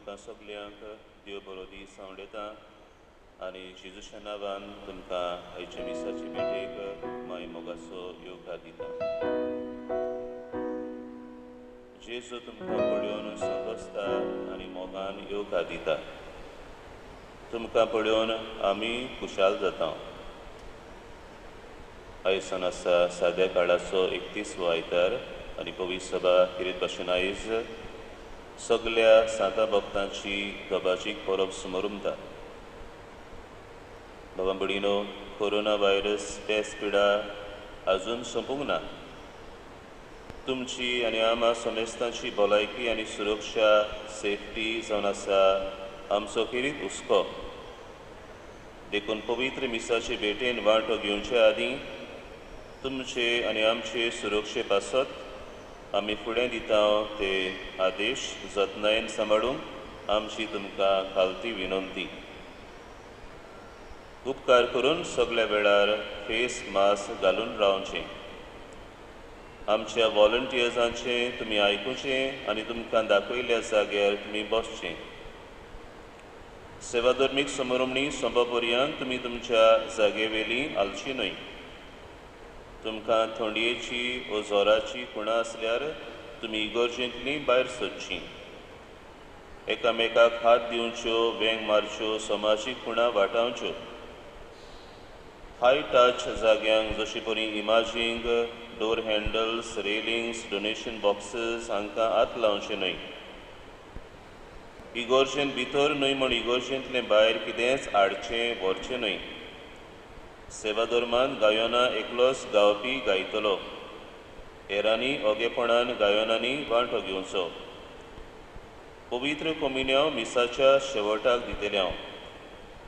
तुमकां सगल्यांक देव बरो दीस सांवडेता आनी जेजूच्या नांवान तुमकां आयच्या मिसाचे भेटेक माय मोगाचो येवकार दिता. जेजू तुमकां पळोवन संतोसता आनी मोगान येवकार दिता. तुमकां पळोवन आमी खुशाल जाता. आयज आसा साद्या काळाचो 31वो आयतार आनी पवित्र सभा किरीत भाशेन आयज सगल्या सांता भक्तांची दबाजीक परब सुमरुमता. बाबा भयणीनो, कोरोना व्हायरस पेस पिडा अजून सोंपूंक ना. तुमची आनी आमा समेस्तांची भलायकी आनी सुरक्षा सेफ्टी जावन आसा आमचो खेरीत हुस्को. देखून पवित्र मिसाचे भेटेन वांटो घेवचे आदीं तुमचे आनी आमचे सुरक्षे पासत आमी फुडें दिता ते आदेश जतनायेन सांबाळूंक आमची तुमकां खालती विनंती. उपकार करून सगल्या वेळार फेस मास्क घालून रावचें. आमच्या व्हॉलंटियर्सांचें तुमी आयकुचें आनी तुमकां दाखयल्ल्या जाग्यार तुमी बसचें. सेवाधर्मीक समारंभणी सोंपा पर्यंत तुमी तुमच्या जागेवेली हालची न्हय. तुमकां थंडयेची वो जोराची खुणां आसल्यार तुमी इगर्जेंतलीं भायर सरचीं. एकामेकाक हात दिवच्यो, वेंग मारच्यो, समाजीक खुणां वाटावच्यो. हाय टच जाग्यांक जशे परी इमाजींग, door handles, railings, donation boxes हांकां हात लावचे न्हय. इगर्जेंत भितर न्हय म्हण इगर्जेंतलें भायर कितेंच हाडचें व्हरचें न्हय. सेवाधर्मान गायनां एकलोच गावपी गायतलो, हेरांनी ओगेपणान गायनांनी वांटो घेवचो. पवित्र कोमिन्यांव मिसाच्या शेवटाक दितले हांव.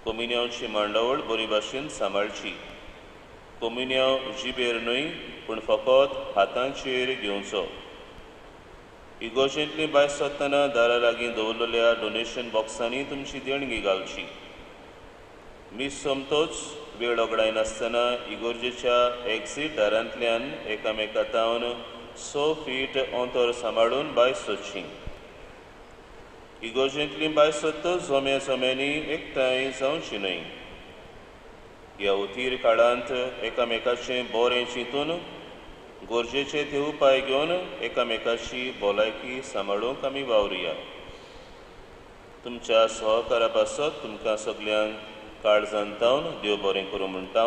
कोमिन्यांवची मांडावळ बरी भाशेन सांबाळची. कोमिन्यांव जिबेर न्हय पूण फकत हातांचेर घेवचो. इगर्जेंतली भायर सरतना दारा लागीं दवरलेल्या डोनेशन बॉक्सांनी तुमची देणगी घालची. मीस सोमतोच वेळ ओगडायनासतना इगर्जेच्या एक्झीट दारांतल्यान एकामेका तावन 6 फीट अंतर सांबाळून भायर सरची. इगर्जेंतली भायर सरतच जम्या जम्यांनी एकठांय जावची न्हय. ह्या उतीर काळांत एकामेकाचें बरें चिंतून गरजेचे ते उपाय घेवन एकामेकाची भलायकी सांबाळूंक आमी वावरुया. तुमच्या सहकारा पासत तुमकां सगल्यांक काळजान तावन देव बरें करूं म्हणटा.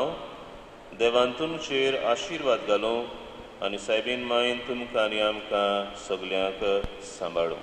देवान तुमचेर आशिर्वाद घालूं आनी सायबीन मायन तुमकां आनी आमकां सगल्यांक सांबाळूं.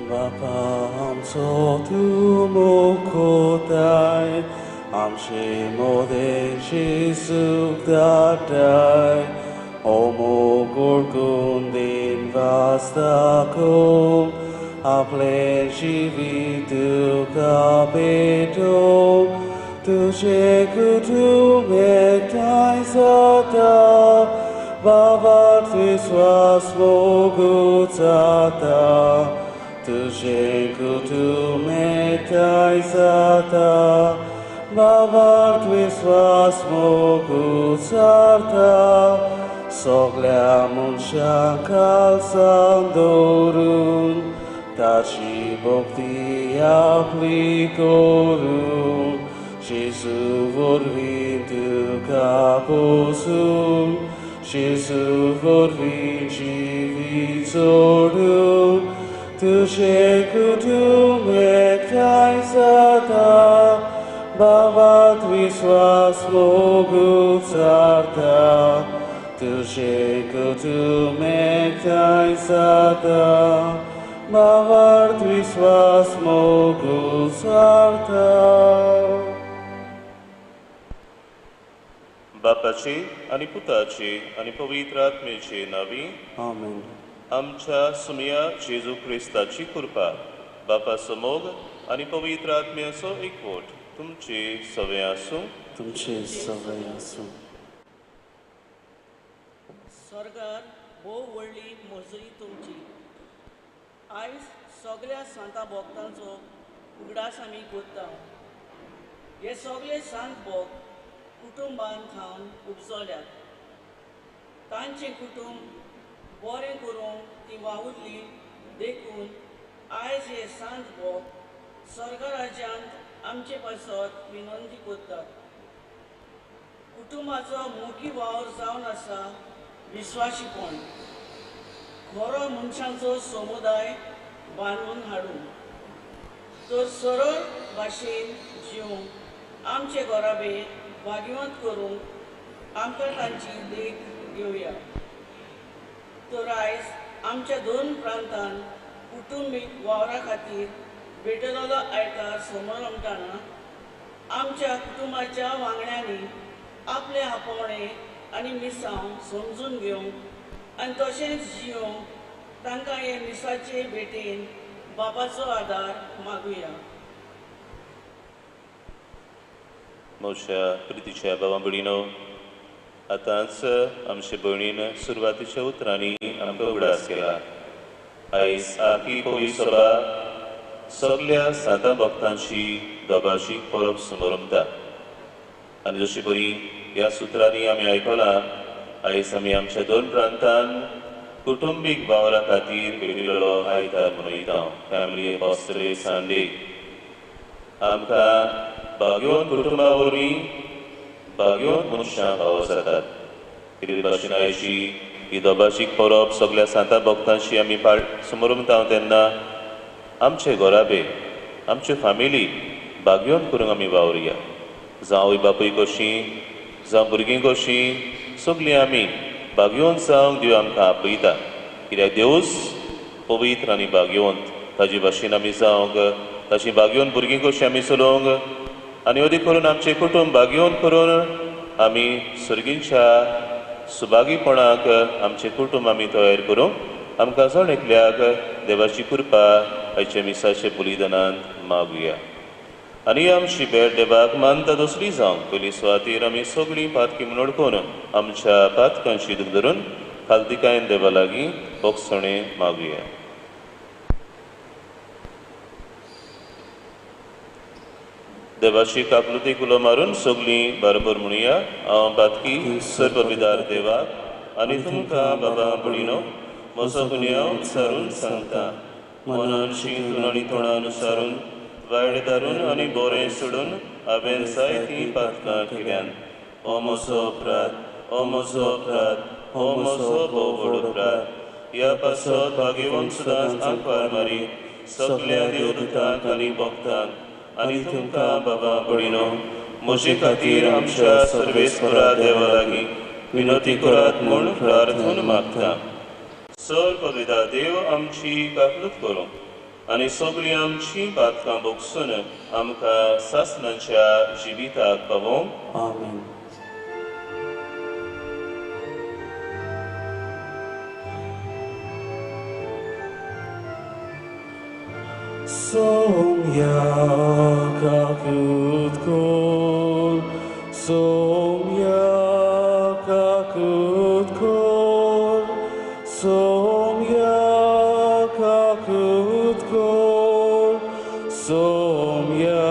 बापा आमचो तूं मुखोताय आमचे मोदें जेजूक धाडटाय ओ मोग दिन वास दाखोवंक आपलें जिवीत तुका भेटोवंक तुजें कुटुंब एकठांय जाता बाबाक विस्वास मोगू जाता तुजें कुटुंब एकठांय जाता बाबाक विस्वास मोगू जाता सगळ्या मनशांक खालसान दवरून ताची भक्ती आपली करून जेजू वरवीं तुका पोसूं जेजू वरवीं जिवीत जोडूं तुजें कुटुंब एकठांय जाता बाबाक विस्वास मोगू जाता तुजें कुटुंब एकठांय जाता बाबाक विस्वास मोगू जाता. बापाची आनी पुताची आनी पवित्र आत्म्याची नावी आमेन. आमच्या सुमया जेजू क्रिस्ताची कृपा, बापाचो मोग आनी पवित्र आत्म्याचो एकवट तुमचे सवे आसूं. तुमचे सवे आसूं. स्वर्गार भोव व्हडली मजुरी तुमची. आयज सगळ्या सांता भक्तांचो उगडास आमी करता. हे सगळे सांत भक्त कुटुंबान खावन उपजल्यात. तांचें कुटुंब बरें करूंक ती वावुरली देखून आयज हे सांत भक्त स्वर्गराज्यांत आमचे पासत विनंती करतात. कुटुंबाचो मोगी वावर जावन आसा विस्वाशीपण, खरो मनशांचो समुदाय बांदून हाडून तर सरळ भाशेन जिवंक आमचे घराबे भाग्यवंत करूंक आमकां तांची देख घेवया. तर आयज आमच्या दोन प्रांतान कुटुंबीक वावरा खातीर भेटलेलो आयतार समरमताना आमच्या कुटुंबाच्या वांगड्यांनी आपले आपोवणे आनी मिसांव समजून घेवंक आनी तशेंच जिवंक तांकां हे मिसाचे भेटेन बाबाचो आदार मागुया. म्हज्या प्रितीच्या बाबा भयणीनो, आतांच आमचे भयणीन सुरवातीच्या उतरांनी आमकां उगडास केला. आयज आखी पवित्र सभा सगल्या सांता भक्तांची दोबाची परब समरमता आनी जशी बरी ह्या सुत्रांनी आमी आयकलां, आयज आमी आमच्या दोन प्रांतान कुटुंबीक वावरा खातीर भेटिल्लो आयतार मनयता, फॅमिली एपोस्टलेट संडे. आमकां भाग्यवंत कुटुंबा वरवीं भाग्यवंत मनशां फावो जातात. कितें भाशेन आयची ही दोबाशीक परब सगल्या सांता भक्तांची आमी समरमता तेन्ना आमचे घराबे, आमच्यो फामिली भाग्यवंत करूंक आमी वावरुया. जावं बापूय कशीं, जावं भुरगीं कशीं, सगळीं आमी भाग्यवंत जावंक देव आमकां आपयता. कित्याक देवूच पवित्र आनी भाग्यवंत, ताजे भाशेन आमी जावंक, ताची भाग्यवंत भुरगीं कशीं आमी चलोवंक आनी अदीक करून आमचें कुटुंब भाग्यवंत करून आमी सर्गींच्या सुभागीपणाक आमचें कुटुंब आमी तयार करूंक आमकां जण एकल्याक देवाची कृपा आयच्या मिसाचे बलिदानांत मागुया. आनी आमची भेट देवाक मानता दुसरी जावंक पयली सुवातेर आमी सगळीं पातकी म्हणून अडकून आमच्या पातकांची दूख धरून खालतिकायेन देवा लागीं भोगसणें मागुया. देवाची काकलुतीक उलो मारून सगळीं बरोबर म्हणुया. हांव पातकी सर्वविदार देवाक आनी तुमकां बाबा भयणीनो म्हजो गुन्यांव सारून सांगता. मनान शिंतून आनी तोंडान सारून वायट धारून आनी बरें सोडून हांवें जायतीं पातकां केल्यान. हो म्हजो अपराध, हो म्हजो अपराध, हो म्हजो भोव व्हड अपराध. ह्या पासत भाग्यवंत सदांच आंकवार मारी सगल्या देवदूतांक आनी भक्तांक आनी तुमकां बाबा भयणीनो म्हजे खातीर आमच्या सर्वेस्परा देवा लागीं विनंती करात म्हूण प्रार्थन मागता. सर पवित्र देव आमची काकलूत करूं. आनी सगळीं आमची पातकां भोगसून आमकां सासणाच्या जिविताक पावोवंक. आमेन. Somya kakut kol, somya kakut kol, somya kakut kol, somya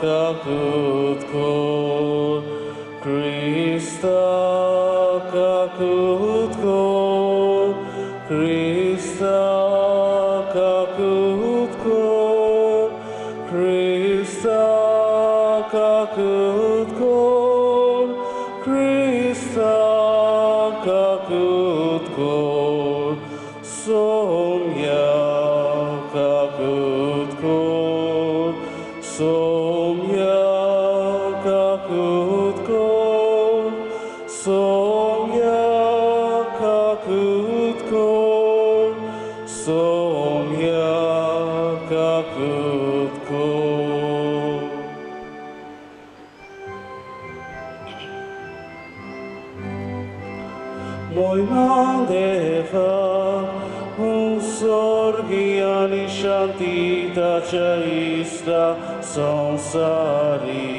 kakut kol, Krista kakut kol, Krista kakut kol, Krista kakut kol, Krista kakut kol, Somya kakut kol, Somya kakut kol, Somya kakut kol, Somya kakut kol. Moima deva un sorgiani shantita chaista sansari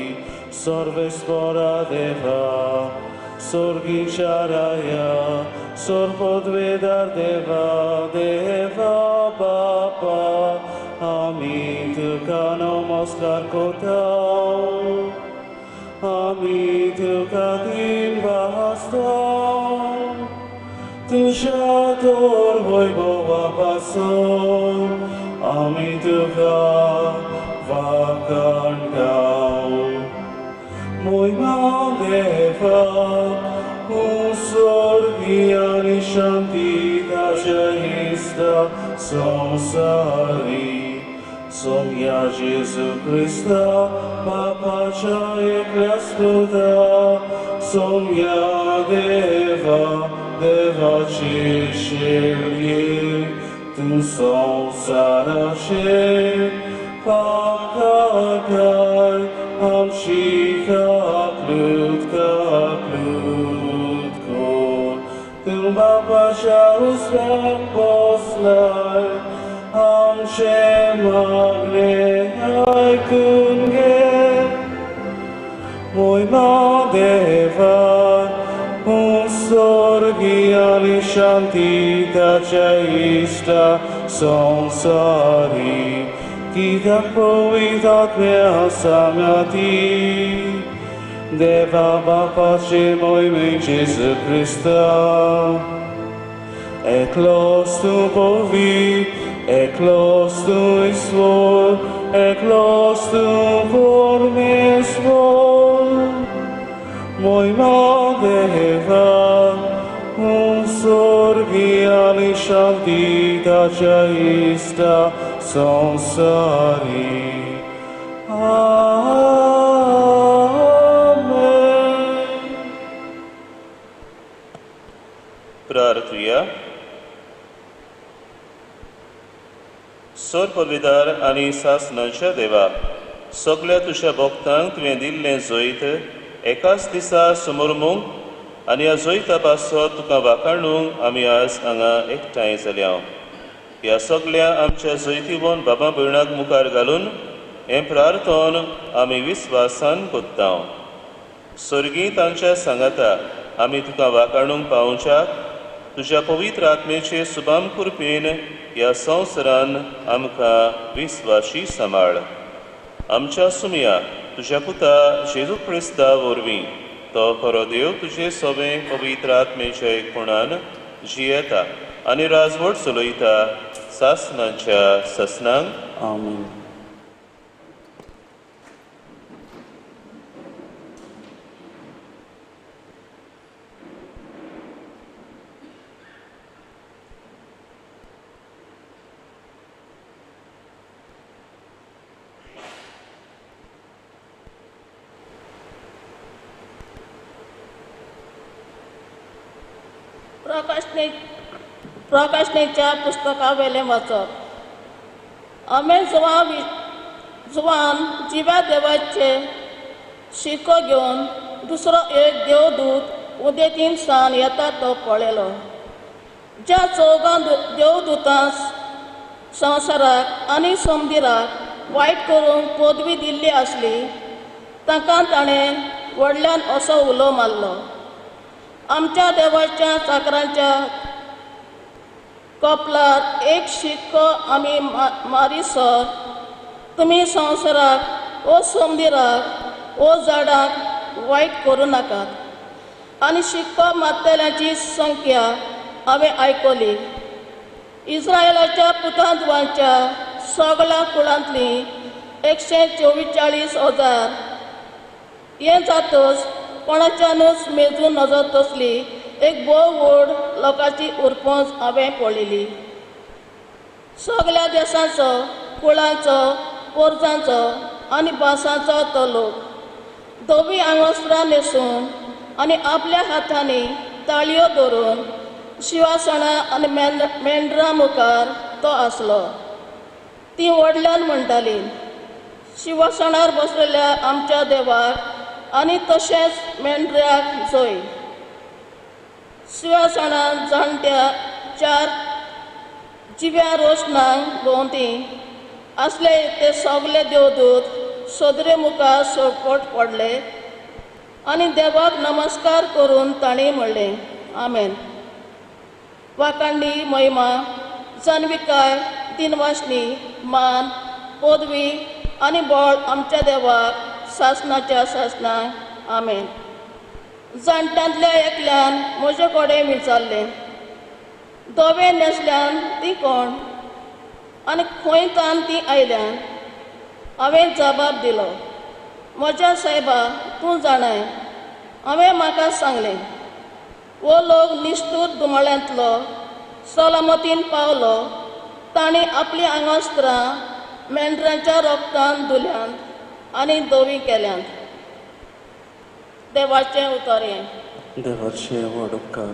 sorvespora deva sorgicharaya sorpodvedar deva deva bapa amit namaskar kotao amit kadin vastao Tushator hoibo vapaso amituka vakandao Moima deva usorgiani shantita shahista samsari Somya Jesu Krista Papacha eklasputa Somya deva deva chishirye tu samsara-she Pakakai amshika plut kaplut kol Tumba pasha usrak poslai amshe magne ay kunge Moima deva Sorgiani shantita chaista samsari Kita provitatmya samyati Deva Bapache moime Jesu Krista Eklos tu povi, eklos tu isvor, eklos tu formesvor Moima deva Sorgiani shantita chaista samsari. Amen. प्रार्थुया. सोर पदवीदार आनी सासणाच्या देवा, सगळ्या तुज्या भक्तांक तुवें दिल्लें जैत एकाच दिसा समोरमूंक आनी ह्या जैता पासत तुका वाखाणूंक आमी आज हांगा एकठांय जाल्या. ह्या सगळ्या आमच्या जैतिवन बाबा भयणाक मुखार घालून हें प्रार्थन आमी विस्वासान कोत्ता. स्वर्गीय तांच्या सांगाता आमी तुका वाखाणूंक पावोवच्याक तुज्या पवित्र आत्मेचे सुबाम कृपेन ह्या संवसारान आमकां विस्वाशी सांबाळ. आमच्या सुमया तुज्या पुता जेजू क्रिस्ता वरवीं तो खरो देव तुजे सोबे पवित्र आत्मेच्या एकपणान जियेता आनी राजवट चलयता सासणाच्या ससनांक. आमेन. प्रकाशनेच्या पुस्तकावेलें वाचप. हांवें जुवान जिव्या देवाचे शिको घेवन दुसरो एक देवदूत उदेंतीन सावन येता तो पळयलो. ज्या चौगां देवदूतांक संवसाराक आनी समुद्राक वायट करूंक पदवी दिल्ली आसली तांकां ताणें व्हडल्यान असो उलो मारलो, आमच्या देवाच्या चाकरांच्या कपलार एक शिक्को आमी मारीसर तुमी संवसाराक ओ समुद्राक ओ झाडाक वायट करूं नाकात. आनी शिक्को मारतल्यांची संख्या हांवें आयकली. इस्रायलाच्या पुतांतवांच्या सगळ्या कुळांतली 144,000. हें जातच कोणाच्यानूच मेजूं नजो तसली एक भोव व्हड लोकांची उरपंज हांवें पळयली. सगळ्या देशांचो, कुळांचो, पोरजांचो आनी भासांचो तो लोक धवी आंगवस्त्रां न्हेसून आनी आपल्या हातांनी ताळयो धरून शिवासणां आनी मेंढरां मुखार तो आसलो. ती व्हडल्यान म्हणटाली, शिवासणार बसलेल्या आमच्या देवाक आनी तशेंच मेंढऱ्याक जय. शिवासणां जाणट्या चार जिव्या रोशणांक भोंवती आसले ते सगळे देवदूत सदरे मुखार सोपट पडले आनी देवाक नमस्कार करून तांणी म्हणलें, आमेन. वाखांडी, महिमा, जाणविकाय, दिनवासणी, मान, पदवी आनी बळ आमच्या देवाक सासणाच्या सासणाक. आमेन. जाणट्यांतल्या एकल्यान म्हजे कडेन विचारलें, धवे न्हेसल्यान ती कोण आनी खंय तान ती आयल्यान? हांवें जबाब दिलो, म्हज्या सायबा तूं जाणाय. हांवें म्हाका सांगलें, हो लोक निश्ठूर दुमळ्यांतलो सलामतीन पावलो. तांणी आपलीं आंगवस्त्रां मेंढरांच्या रोगतान धुल्यांत आनी धवीं केल्यांत. देवाचें उतर हें. देवाचे व्हड उपकार.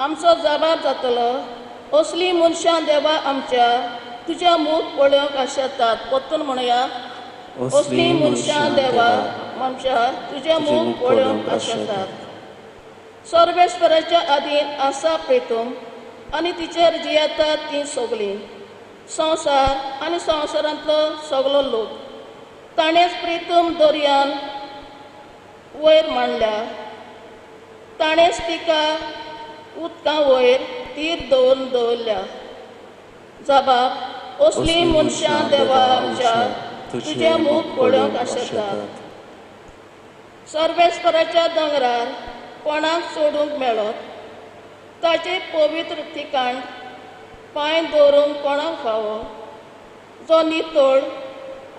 आमचो जबाब जातलो, असलीं मनशां देवा आमच्या तुज्या मूख पळोवंक आशेतात. परतून म्हणया, असलीं मनशां देवा आमच्या तुज्या मूख पळोवंक आशेतात. सर्वेश्वराच्या आदीन आसा प्रेतूम आनी तिचेर जियेतात तीं सगळीं, संवसार आनी संवसारांतलो सगळो लोक. ताणेंच प्रितूम दर्यान वयर मांडल्या, ताणेंच तिका उदकां वयर तीर दवरून दवरल्या. जबाब, असलीं मनशां देवा आमच्या तुजें मूख पळोवंक आशेतात. सर्वेस्पराच्या दोंगरार कोणाक सोडूंक मेळत? ताचें पवित्र ठिकाण पांय दवरूंक कोणाक फावो? जो नितळ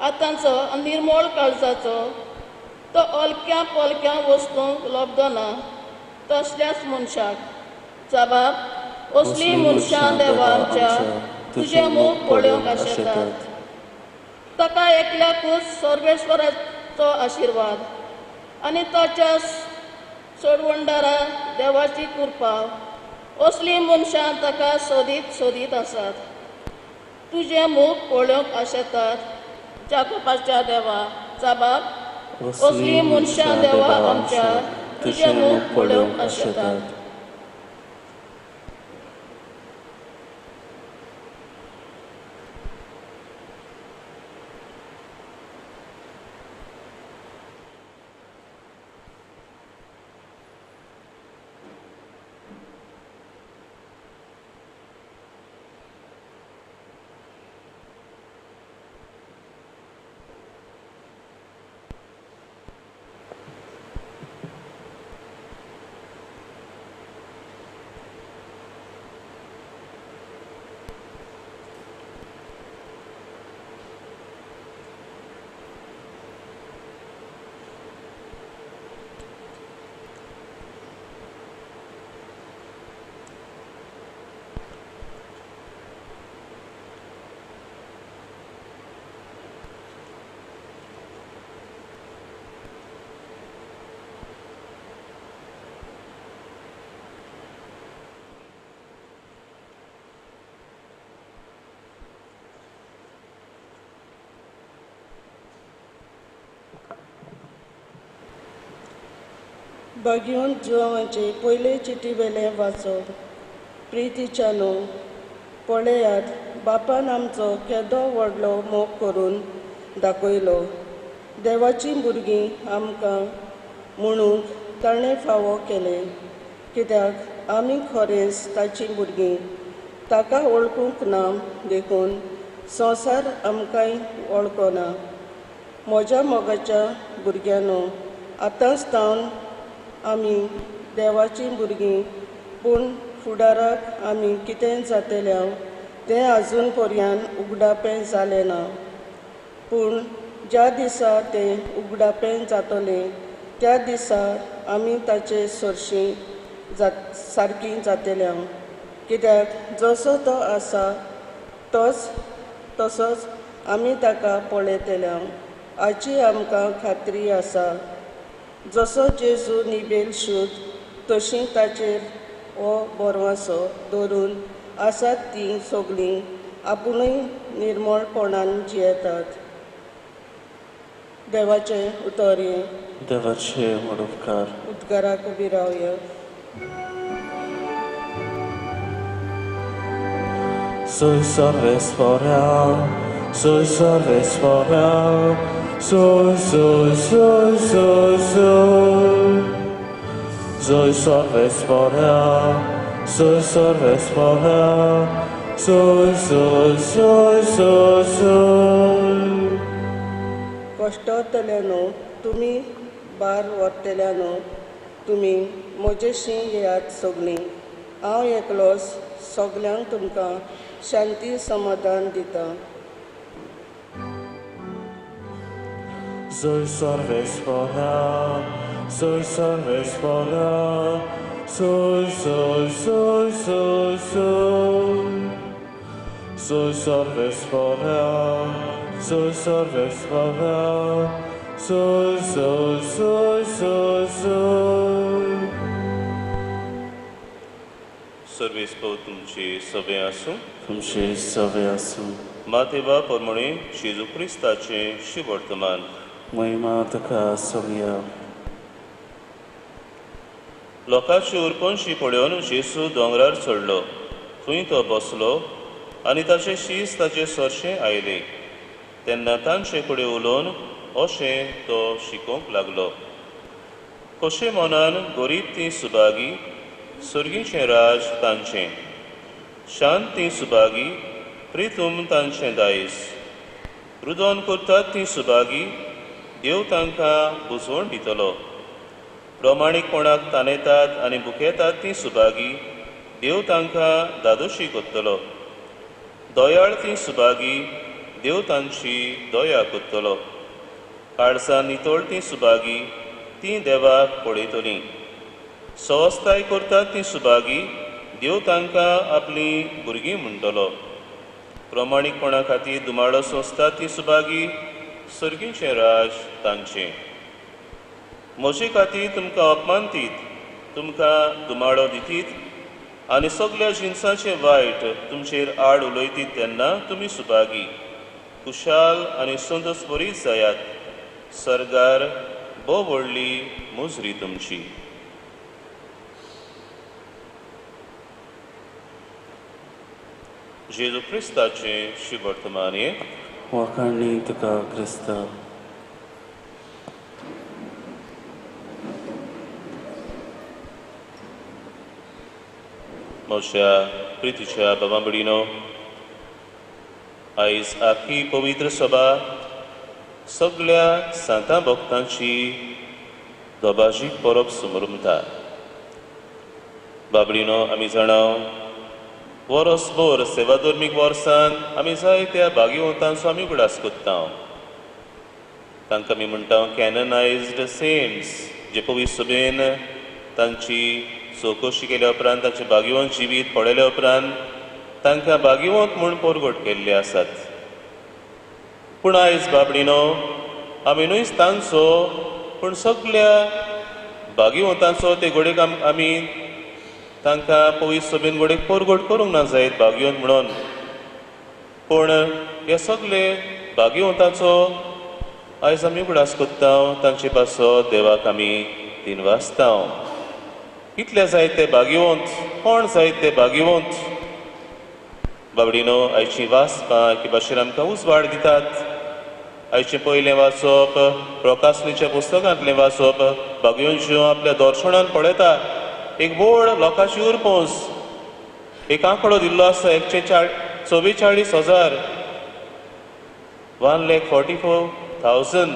आतांचो आनी निर्मळ काळजाचो, तो अलक्या पलक्या वस्तूंक लब्धना तसल्याच मनशाक. जबाब, असलीं मनशां देवा आमच्या तुजें मूख पळोवंक आशेतात. ताका एकल्याकूच सर्वेश्वराचो आशिर्वाद आनी ताच्या सोडवणदारा देवाची कृपा. असलीं मनशां ताका सोदीत सोदीत आसात, तुजें मूख पळोवंक आशेतात जाकोबाच्या देवा. जबाब, असलीं मनशां देवा आमच्या तुजें मूख पळोवंक आशेतात. भाग्यवंत जुवांचे पयले चिटी वेलें वाचप. प्रितीच्यानो, पळयात बापान आमचो केदो व्हडलो मोग करून दाखयलो. देवाचीं भुरगीं आमकां म्हणूंक ताणें फावो केलें, कित्याक आमी खरेंच ताचीं भुरगीं. ताका वळखूंक ना देखून संवसार आमकांय वळखना. म्हज्या मोगाच्या भुरग्यांनो, आतांच तावन आमी देवाचीं भुरगीं, पूण फुडाराक आमी कितें जातले तें आजून पर्यंत उगडापें जालें ना. पूण ज्या दिसा तें उगडापें जातलें त्या दिसा आमी ताचे सरशीं सारकीं जातले, कित्याक जसो तो आसा तोच तसोच आमी ताका पळयतले हाची आमकां खात्री आसा. जसो जेजू निबेल शुद्ध तशी ताचेर हो भरवंसो दवरून आसात तीं सगळीं आपुणूय निर्मळपणान जियेतात. देवाचें उतर हें. देवाचे उपकार. उद्गाराक उबी रावया. Soy salves forever, soy salves forever, soy, soy, soy, soy, soy. Soy salves forever, soy salves forever, soy, soy, soy, soy, soy. कश्टतल्यानो तुमी, बार व्हरतल्यानो तुमी, म्हजेशी येयात सगळीं. हांव एकलोच सगल्यांक तुमकां शांती समाधान दिता. Soy salves forever, soy salves forever, soy, soy, soy, soy, soy. Soy salves forever, soy salves forever, soy, soy, soy, soy, soy. Service पो तुमची सवे आसूं. तुमची सवे आसूं. मातेवा परमणे जेजू क्रिस्ताचें शिवर्तमान. महिमा तुका सगळ्या. लोकांची उरपणशी पळोवन जेजू दोंगरार चडलो. थंय तो बसलो आनी ताचे शीस ताचे सरशें आयले. तेन्ना तांचे कडेन उलोवन अशें तो शिकोवंक लागलो. कशें मनान गरीब तीं सुभागी, सर्गीचें राज तांचें. शांत तीं सुभागी, प्रितूम तांचें दायज. रुदोन करतात तीं सुभागी, देव तांकां बुजवण दितलो. प्रमाणीकपणाक ताणेतात आनी भुकेतात तीं सुभागी, देव तांकां दादोशी करतलो. दयाळ तीं सुभागी, देव तांची दया करतलो. काळसां नितळ तीं सुभागी, तीं देवाक पळयतलीं. सवस्ताय करतात तीं सुभागी, देव तांकां आपलीं भुरगीं म्हणटलो. प्रमाणीकपणा खातीर दुमाळो सोंसतात तीं सुभागी, सर्गीचें राज तांचें. म्हजे खातीर तुमकां अपमान दीत, तुमकां दुमाळो दितीत आनी सगल्या जिनसाचें वायट तुमचेर आड उलयतीत तेन्ना तुमी सुभागी, खुशाल आनी संतोष बरीच जायात. सर्गार भोव व्हडली मुजरी तुमची. जेजू क्रिस्ताचें शिवर्तमान हें. वाखाणणी तुका क्रिस्ता. म्हज्या प्रितीच्या बाबा भयणीनो, आयज आखी पवित्र सभा सगळ्या सांतां भक्तांची दोबाजी परब समरमता. बाबडीनो, आमी जाणा वरसभर सेवाधर्मीक वर्सान आमी जायत्या भाग्यवंतांचो आमी उगडास करता. तांकां आमी म्हणटा कॅननायज्ड सेंट्स, जे पवित्र सभेन तांची चवकशी केल्या उपरांत, तांचें भाग्यवंत जिवीत पळयल्या उपरांत तांकां भाग्यवंत म्हूण परगट केल्ले आसात. पूण आयज बाबडीनो, आमी न्हूच तांचो पूण सगल्या भाग्यवंतांचो ते घडयेक आमी तांकां पवित्र सभेन घडयेक परगट करूंक ना जायत भाग्यवंत म्हणून. पूण हे सगले भाग्यवंताचो आयज आमी उगडास करता. तांचे पासत देवाक आमी दिनवासता. कितले जायते भाग्यवंत, कोण जायते भाग्यवंत. बाबडीनो, आयची वाचपां एके भाशेन आमकां उजवाड दितात. आयचें पयलें वाचप प्रकाशनीच्या पुस्तकांतलें वाचप. भाग्यवंत जीव आपल्या दर्शनान पळयता एक व्हड लोकांची उरपोस. एक आंकडो दिल्लो आसा 144,000, 1,44,000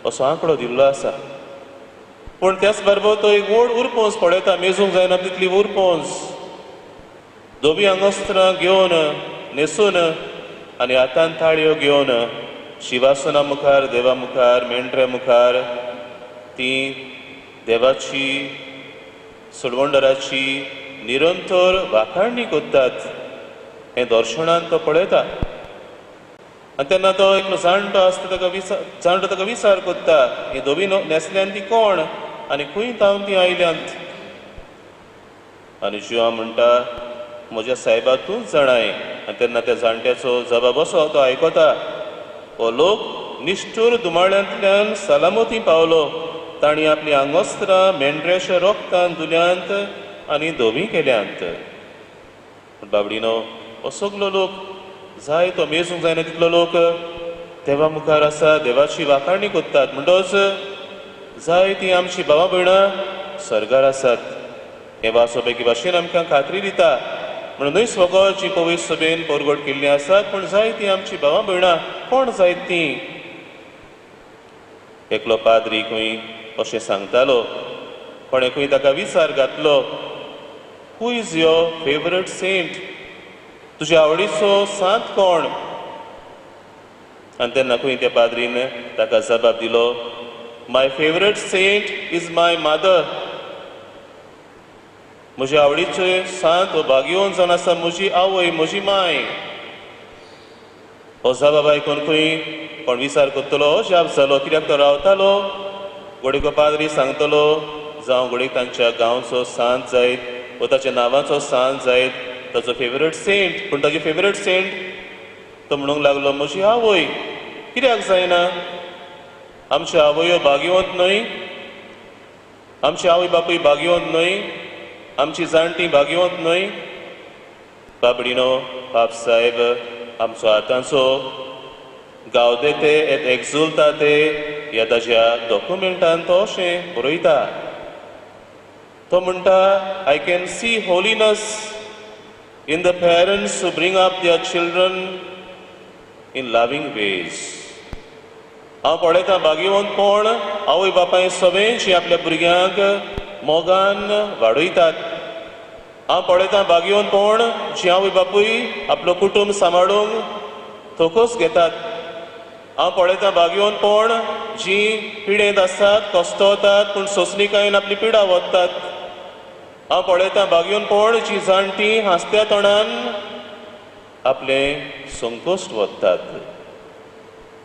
असो आंकडो दिल्लो आसा. पूण त्याच बरोबर तो एक व्हड उरपोस पळयता, मेजूंक जायना तितली उरपोस. धवी आंगस्त्रां घेवन न्हेसून आनी हातान थाळयो घेवन शिवासना मुखार, देवा मुखार, मेंढऱ्या मुखार ती देवाची सोडवणदाराची निरंतर वाखाणणी करतात हें दर्शनान तो पळयता. आनी तेन्ना तो एकलो जाणटो आसता, ताका जाणटो ताका विचार करता, ही धवी न्हेसल्यान ती कोण आनी खंय तावन ती आयल्यांत. आनी जिवा म्हणटा, म्हज्या सायबा तूंच जाणाय. आनी तेन्ना त्या जाणट्याचो जबाब असो तो आयकता, हो लोक निश्ठूर दुमाळ्यांतल्यान सलामती पावलो, तांणी आपली आंगोस्त्रां मेंढऱ्याच्या रोगतान धुल्यांत आनी धवी केल्यांत. बाबडीनो, हो सगलो लोक जाय तो मेजूंक जायना तितलो लोक देवा मुखार आसा, देवाची वाखाणणी करतात. म्हणटच जाय ती आमची भावा भयणां सर्गार आसात. हें वाचप एके भाशेन आमकां खात्री दिता. म्हणून न्हय फकत जी पवित्र सभेन परगट केल्लीं आसात, पूण जाय ती आमची भावा भयणां कोण जायत ती. एकलो पाद्री खंय अशें सांगतालो, कोणें खंय ताका विचार घातलो, who is your favourite saint, तुज्या आवडीचो सांत कोण. आनी तेन्ना खंय त्या पाद्रीन ताका जबाब दिलो, my favourite saint is my mother. म्हज्या आवडीचे सांत हो भाग्यवंत जावन आसा म्हजी आवय, म्हजी माय. हो जबाब आयकून खंय कोण विचार करतलो अजाप जालो, कित्याक तो रावतालो घोडेको पाद्री सांगतलो, जावं घोडेक तांच्या गांवचो सांत जायत वा ताच्या नांवाचो सांत जायत ताचो फेवरेट सेंट. पूण ताची फेवरेट सेंट तो म्हणूंक लागलो म्हजी आवय. कित्याक जायना? आमच्यो आवयो भाग्यवंत न्हय? आमची आवय बापूय भाग्यवंत न्हय? आमची जाणटी भाग्यवंत न्हय? बाबडीनो, बाप साहेब आमचो आतांचो गावदेते एत एक्झुलताते ह्या ताज्या डॉक्युमेंटान तो अशें बरयता. तो म्हणटा, I can see holiness in the parents who bring up their children in loving ways. हांव पळयतां भाग्यवंत कोण आवय बापाय सगळ्यांची आपल्या भुरग्यांक मोगान वाडयतात. हांव पळयतां भाग्यवंत कोण जी आवय बापूय आपलो कुटुंब सांबाळूंक थोकोस घेतात. हांव पळयतां भाग्यवंत कोण जी पिडेंत आसतात, कश्टवतात, पूण सोंसणिकायेन आपली पिडा वतात. हांव पळयतां भाग्यवंत कोण जी जाणटी हांसत्या तोंडान आपलें संकश्ट वतात.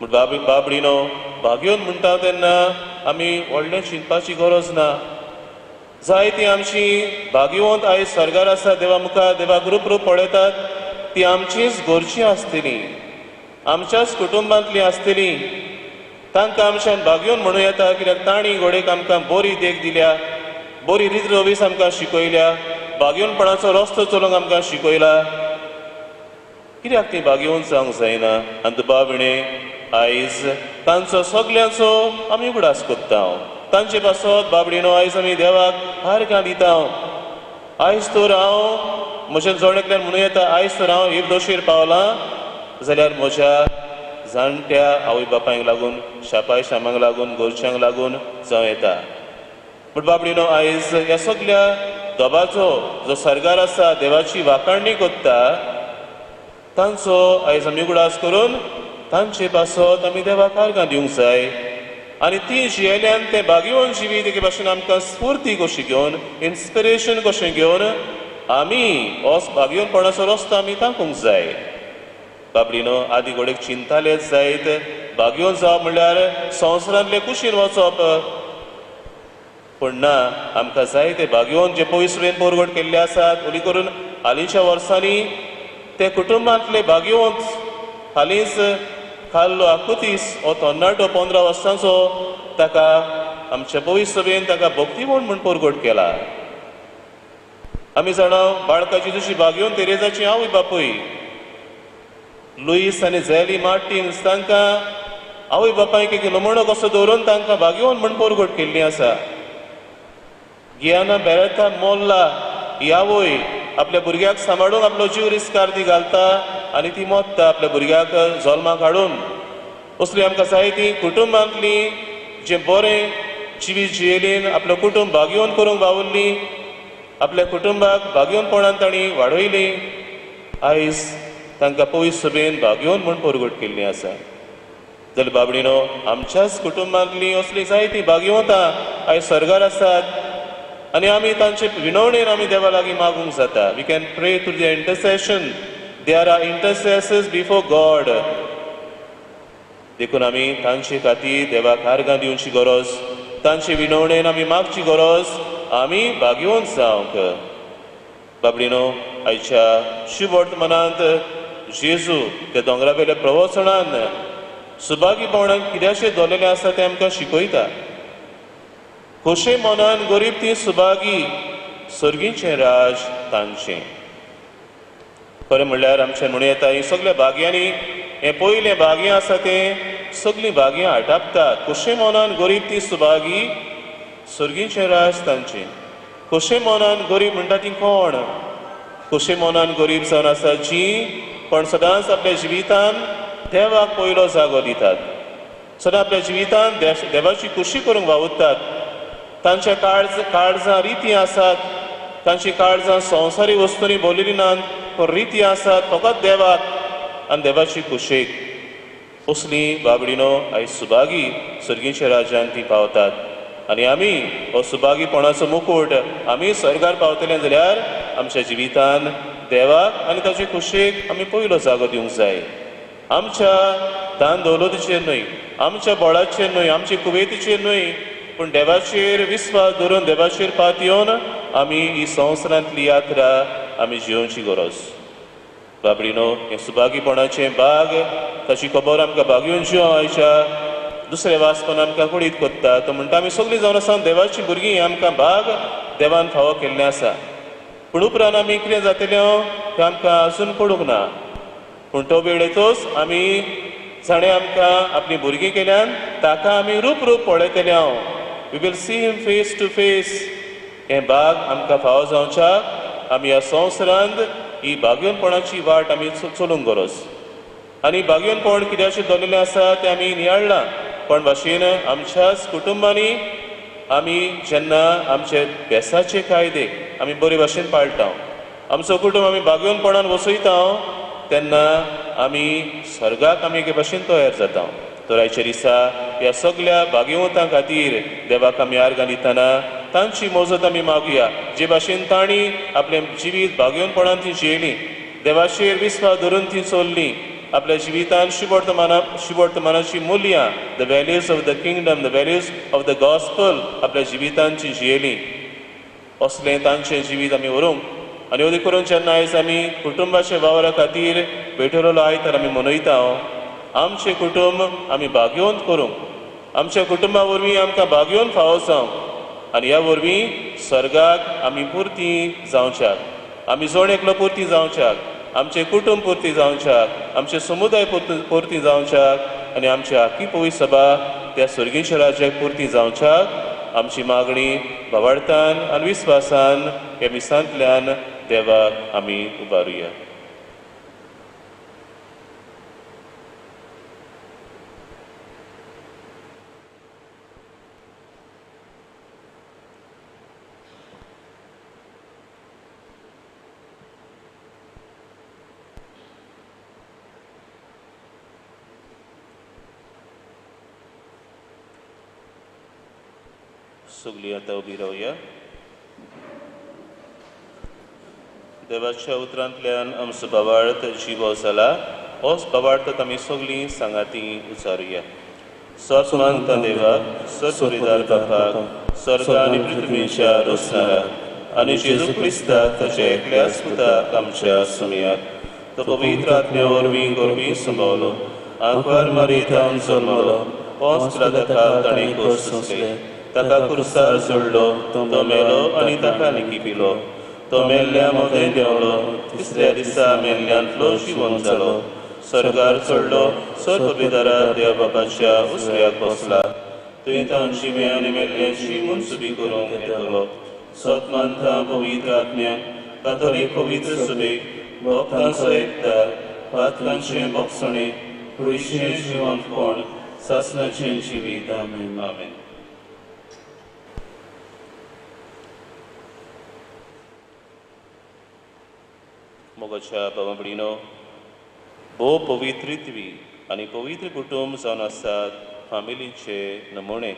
बाबडीनो, भाग्यवंत म्हणटा तेन्ना आमी व्हडलें चिंतपाची गरज ना. जाय ती आमची भाग्यवंत आयज सर्गार आसा, देवा मुखार देवाक रूप रूप पळयतात, ती आमचीच घरची आसतली, आमच्याच कुटुंबांतली आसतली. तांकां आमच्यान भाग्यवंत म्हणूं येता, कित्याक तांणी घोडेक आमकां बरी देख दिल्या, बरी रीत रवीस आमकां शिकयल्या, भाग्यवंतपणाचो रस्तो चलोवंक आमकां शिकयला. कित्याक ती भाग्यवंत जावंक जायना? आनी दुबाविणे आयज तांचो सगल्यांचो आमी उगडास करता. तांचे पासत बाबडीनो आयज आमी देवाक आर्गां दिता. आयज तर हांव म्हज्या जण एकल्यान म्हणूं येता, आयज तर हांव एक दोशीर पावलां जाल्यार म्हज्या जाणट्या आवय बापायक लागून, शापाय शामांक लागून, घरच्यांक लागून जावं येता. पूण बाबडीनो आयज ह्या सगल्या दोबाचो जो सर्गार आसा, देवाची वाखाणणी करता, तांचो आयज आमी उगडास करून तांचे पासत आमी देवाक आर्गां दिवंक जाय. आनी ती जियेल्यान तें भाग्यवंत जिवीत एके भाशेन आमकां स्फूर्ती कशी घेवन, इन्स्पिरेशन कशें घेवन आमी हो भाग्यवंतपणाचो रस्तो आमी ताकूंक जाय. बाबडीनो, आदी घोडेक चिंतालेच जायत भाग्यवंत जावप म्हणल्यार संवसारांतले कुशीन वचप, पूण ना, आमकां जाय ते भाग्यवंत जे पवित्र परगट केल्ले आसात, ओली करून हालींच्या वर्सांनी ते कुटुंबांतले भाग्यवंत. हालींच खाल्लो आकुतीस हो तरणाटो 15 वर्सांचो, ताका आमच्या पवित्र सभेन ताका भक्तीवण म्हूण परगट केला. आमी जाणा बाळकाची जशी भागेवन तेरेजाची आवय बापूय लुईस आनी झेली मार्टिन्स तांकां आवय बापायक एक नमुनो कसो दवरून तांकां भागेवन म्हूण परगट केल्ली आसा. गियाना बेरेता मोल्ला ही आवय आपल्या भुरग्याक सांबाळून आपलो जीव रिस्कार ती घालता आनी ती मोत्ता आपल्या भुरग्याक जल्माक हाडून. असली आमकां जाय ती कुटुंबांतली जें बरें जिवीत जियेलीन आपलो कुटुंब भागेवन करूंक वावुरली, आपल्या कुटुंबाक भागेवनपणान तांणी वाडयली, आयज तांकां पवित्र सभेन भागेवन म्हूण परगट केल्ली आसा. जाल्यार बाबडीनो आमच्याच कुटुंबांतली असली जायती भागेवंतां आयज सर्गार आसात आनी आमी तांचे विनवणेन आमी देवा लागीं मागूंक जाता. We can pray through the intercession. There are intercessors before God. देखून आमी तांचे खातीर देवाक आर्गां दिवची गरज, तांचे विनवणेन आमी मागची गरज, आमी भागेवंत जावंक. बाबडीनो आयच्या शुभवर्तमानांत जेजू त्या दोंगरावेल्या प्रवचनान सुभागीपणान कित्याचें दवरलेलें आसा तें आमकां शिकयता. खोशे मनान गरीब ती सुभागी, सर्गीचें राज तांचें. खरें म्हणल्यार आमचें म्हणूं येता ही सगल्या भाग्यांनी हें पयलें भाग्यां आसा तें सगलीं भाग्यां आटापतात. खोशे मनान गरीब ती सुभागी, सर्गीचें राज तांचें. खोशे मनान गरीब म्हणटा ती कोण? खोशे मनान गरीब जावन आसा जी पण सदांच आपल्या जिवितान देवाक पयलो जागो दितात, सदां आपल्या जिवितान देवाची खुशी करूंक वावुरतात. तांच्या काळजां रिती आसात, तांची काळजां संवसारी वस्तूंनी भरलेली नात, पूण रिती आसात फकत देवाक आनी देवाची खुशेक. असली बाबडीनो आयज सुभागी सर्गीच्या राज्यान ती पावतात आनी आमी हो सुभागीपणाचो मुकूट आमी सर्गार पावतले जाल्यार आमच्या जिवितान देवाक आनी ताचे खुशेक आमी पयलो जागो दिवंक जाय. आमच्या दान दौलतीचेर न्हय, आमच्या बळाचेर न्हय, आमचे कुवेतीचेर न्हय, पूण देवाचेर विस्वास धरून देवाचेर पात येवन आमी ही संवसारांतली यात्रा आमी जियोवची गरज. बाबडीनो हें सुभागीपणाचें बाग ताची खबर आमकां भागेवन जियो आयच्या दुसऱ्या वाचपान आमकां कुडीत कोत्ता. तो म्हणटा आमी सगळीं जावन आसा देवाची भुरगीं, आमकां भाग देवान फावो केल्लें आसा, पूण उपरांत आमी कितें जातलें तें आमकां आजून पडूंक ना. पूण तो वेळ येतोच आमी जाणें आमकां आपलीं भुरगीं केल्यान ताका आमी रूप रूप पळयतले. हांव we will see him face to face. हें भाग आमकां फावो जावच्याक आमी ह्या संवसारांत ही भागेवनपणाची वाट आमी चलूंक गरज. आनी भागेवनपण कित्याचें दवरलेलें आसा तें आमी नियाळ्ळां, पण भाशेन आमच्याच कुटुंबांनी आमी जेन्ना आमचे बेसाचे कायदे आमी बरे भाशेन पाळटा, आमचो कुटुंब आमी भागेवनपणान वसयता, तेन्ना आमी स्वर्गाक आमी एके भाशेन तयार जाता. तर आयच्या दिसा ह्या सगल्या भागेवंतां खातीर देवाक आमी आर्गां दितना तांची मजत आमी मागुया. जे भाशेन तांणी आपलें जिवीत भागेवनपणान ती जियेली, देवाचेर विस्वास धरून ती चल्ली, आपल्या जिवितान शुभवर्तमानाची मुल्यां, the values of the kingdom, the values of the gospel आपल्या जिवितान ती जियेली, असलें तांचें जिवीत आमी व्हरूंक. आनी अदी करून जेन्ना आयज आमी कुटुंबाच्या वावरा खातीर भेटवलेलो आयतार आमी मनयता, आमचें कुटुंब आमी भागेवंत करूंक, आमच्या कुटुंबा वरवीं आमकां भागेवंत फावो जावंक आनी ह्या वरवीं स्वर्गाक आमी पुरती जावच्याक, आमी जण एकलो पुरती जावच्याक, आमचें कुटुंब पुरती जावच्याक, आमचें समुदाय पुरती जावच्याक आनी आमची आखी पवित्र सभा त्या सर्गीच्या राज्याक पुरती जावच्याक आमची मागणी भावार्थान आनी विस्वासान ह्या मिसांतल्यान देवाक आमी उबारुया. सगळीं आतां उबी रावया. देवाच्या उतरांतल्यान आमचो भावार्थ जिवो जाला, होच भावार्थ आमी सगळीं सांगाती उचारुया. सत मानता देवाक, सत बापाक, स्वर्ग आनी पृथ्वीच्या रचणाराक आनी जेजू क्रिस्ताक ताच्या एकल्याच पुताक आमच्या सुमयाक, तो पवित्र आत्म्या वरवीं गोरवीं संभवलो, आंकवार मारी थावन जल्मलो, पोंस पिलाता ताणें कोस सोंसले, ताका कुर्सार जोडलो, तो मेलो आनी ताका निकिपिलो. तो मेल्ल्या मदें देंवलो, तिसऱ्या दिसा मेल्ल्यांतलो जिवन जालो, स्वर्गार चडलो, सर्वपवित्र देव बापाच्या उजव्याक बसला. थंय तांची आनी मेल्ल्यांची मनसुबी करूंक येतलो. सत मानता पवित्र आत्म्याक, काथोलीक पवित्र सुबेक, भक्तांचो एकदार, पातकांचें बोगसणें, कुडीचें जिवंतपण, सासणाचें जिवीत. आमेन. आमेन. मोगाच्या बाबा भयणीनो, भोव पवित्रित्वी आनी पवित्र कुटुंब जावन आसात फामिलीचे नमुणे.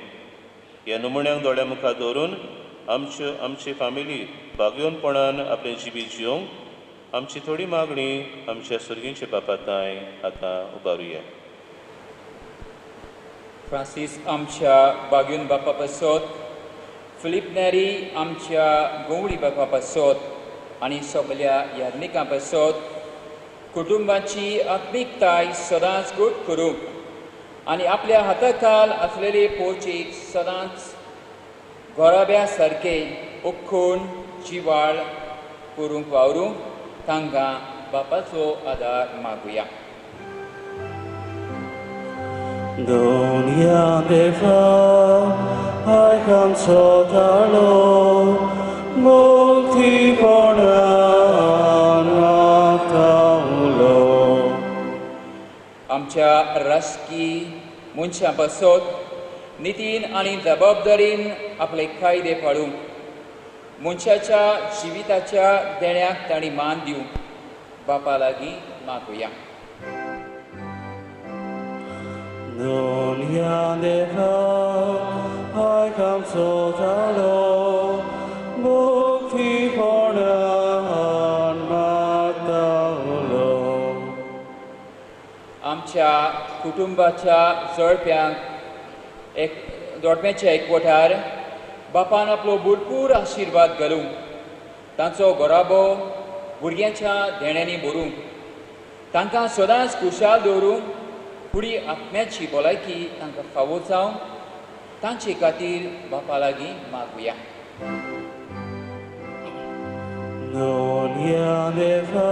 ह्या नमुण्यांक दोळ्या मुखार दवरून आमच्यो आमची फामिली भाग्योनपणान आपलें जिवीत जिवंक आमची थोडी मागणी आमच्या सुर्गींच्या बापाताय आतां उबारुया. फ्रांसीस आमच्या बाग्यून बापा पासत, फिलीप नेरी आमच्या गोवडी बापा पासत आनी सगल्या याज्ञिकां पासत कुटुंबाची आत्मिकताय सदांच घट करूंक आनी आपल्या हाताखाल आसलेले पोचीक सदांच घोराब्या सारके उखून जिवाळ करूंक वावरूंक तांकां बापाचो आदार मागुया. दुनिया देवा आयक आमचो ताळो, मुक्तीपणान मागता उलो. आमच्या राजकी मनशां पासत नितीन आनी जबाबदारीन आपले कायदे पाळूंक, मनशाच्या जिविताच्या देण्याक तांणी मान दिवंक बापा लागीं मागुया. दुनिया देवा आयक आमचो ताळो, मुक्तीपणान मागता उलो. आमच्या कुटुंबाच्या जोडप्यांक एक जोडप्यांच्या एकवटार बापान आपलो भरपूर आशिर्वाद घालूंक, तांचो घराबो भुरग्यांच्या देण्यांनी भरूंक, तांकां सदांच खुशाल दवरूंक, फुडी आत्म्याची भलायकी तांकां फावो जावंक तांचे खातीर बापा लागीं मागुया. दुनिया देवा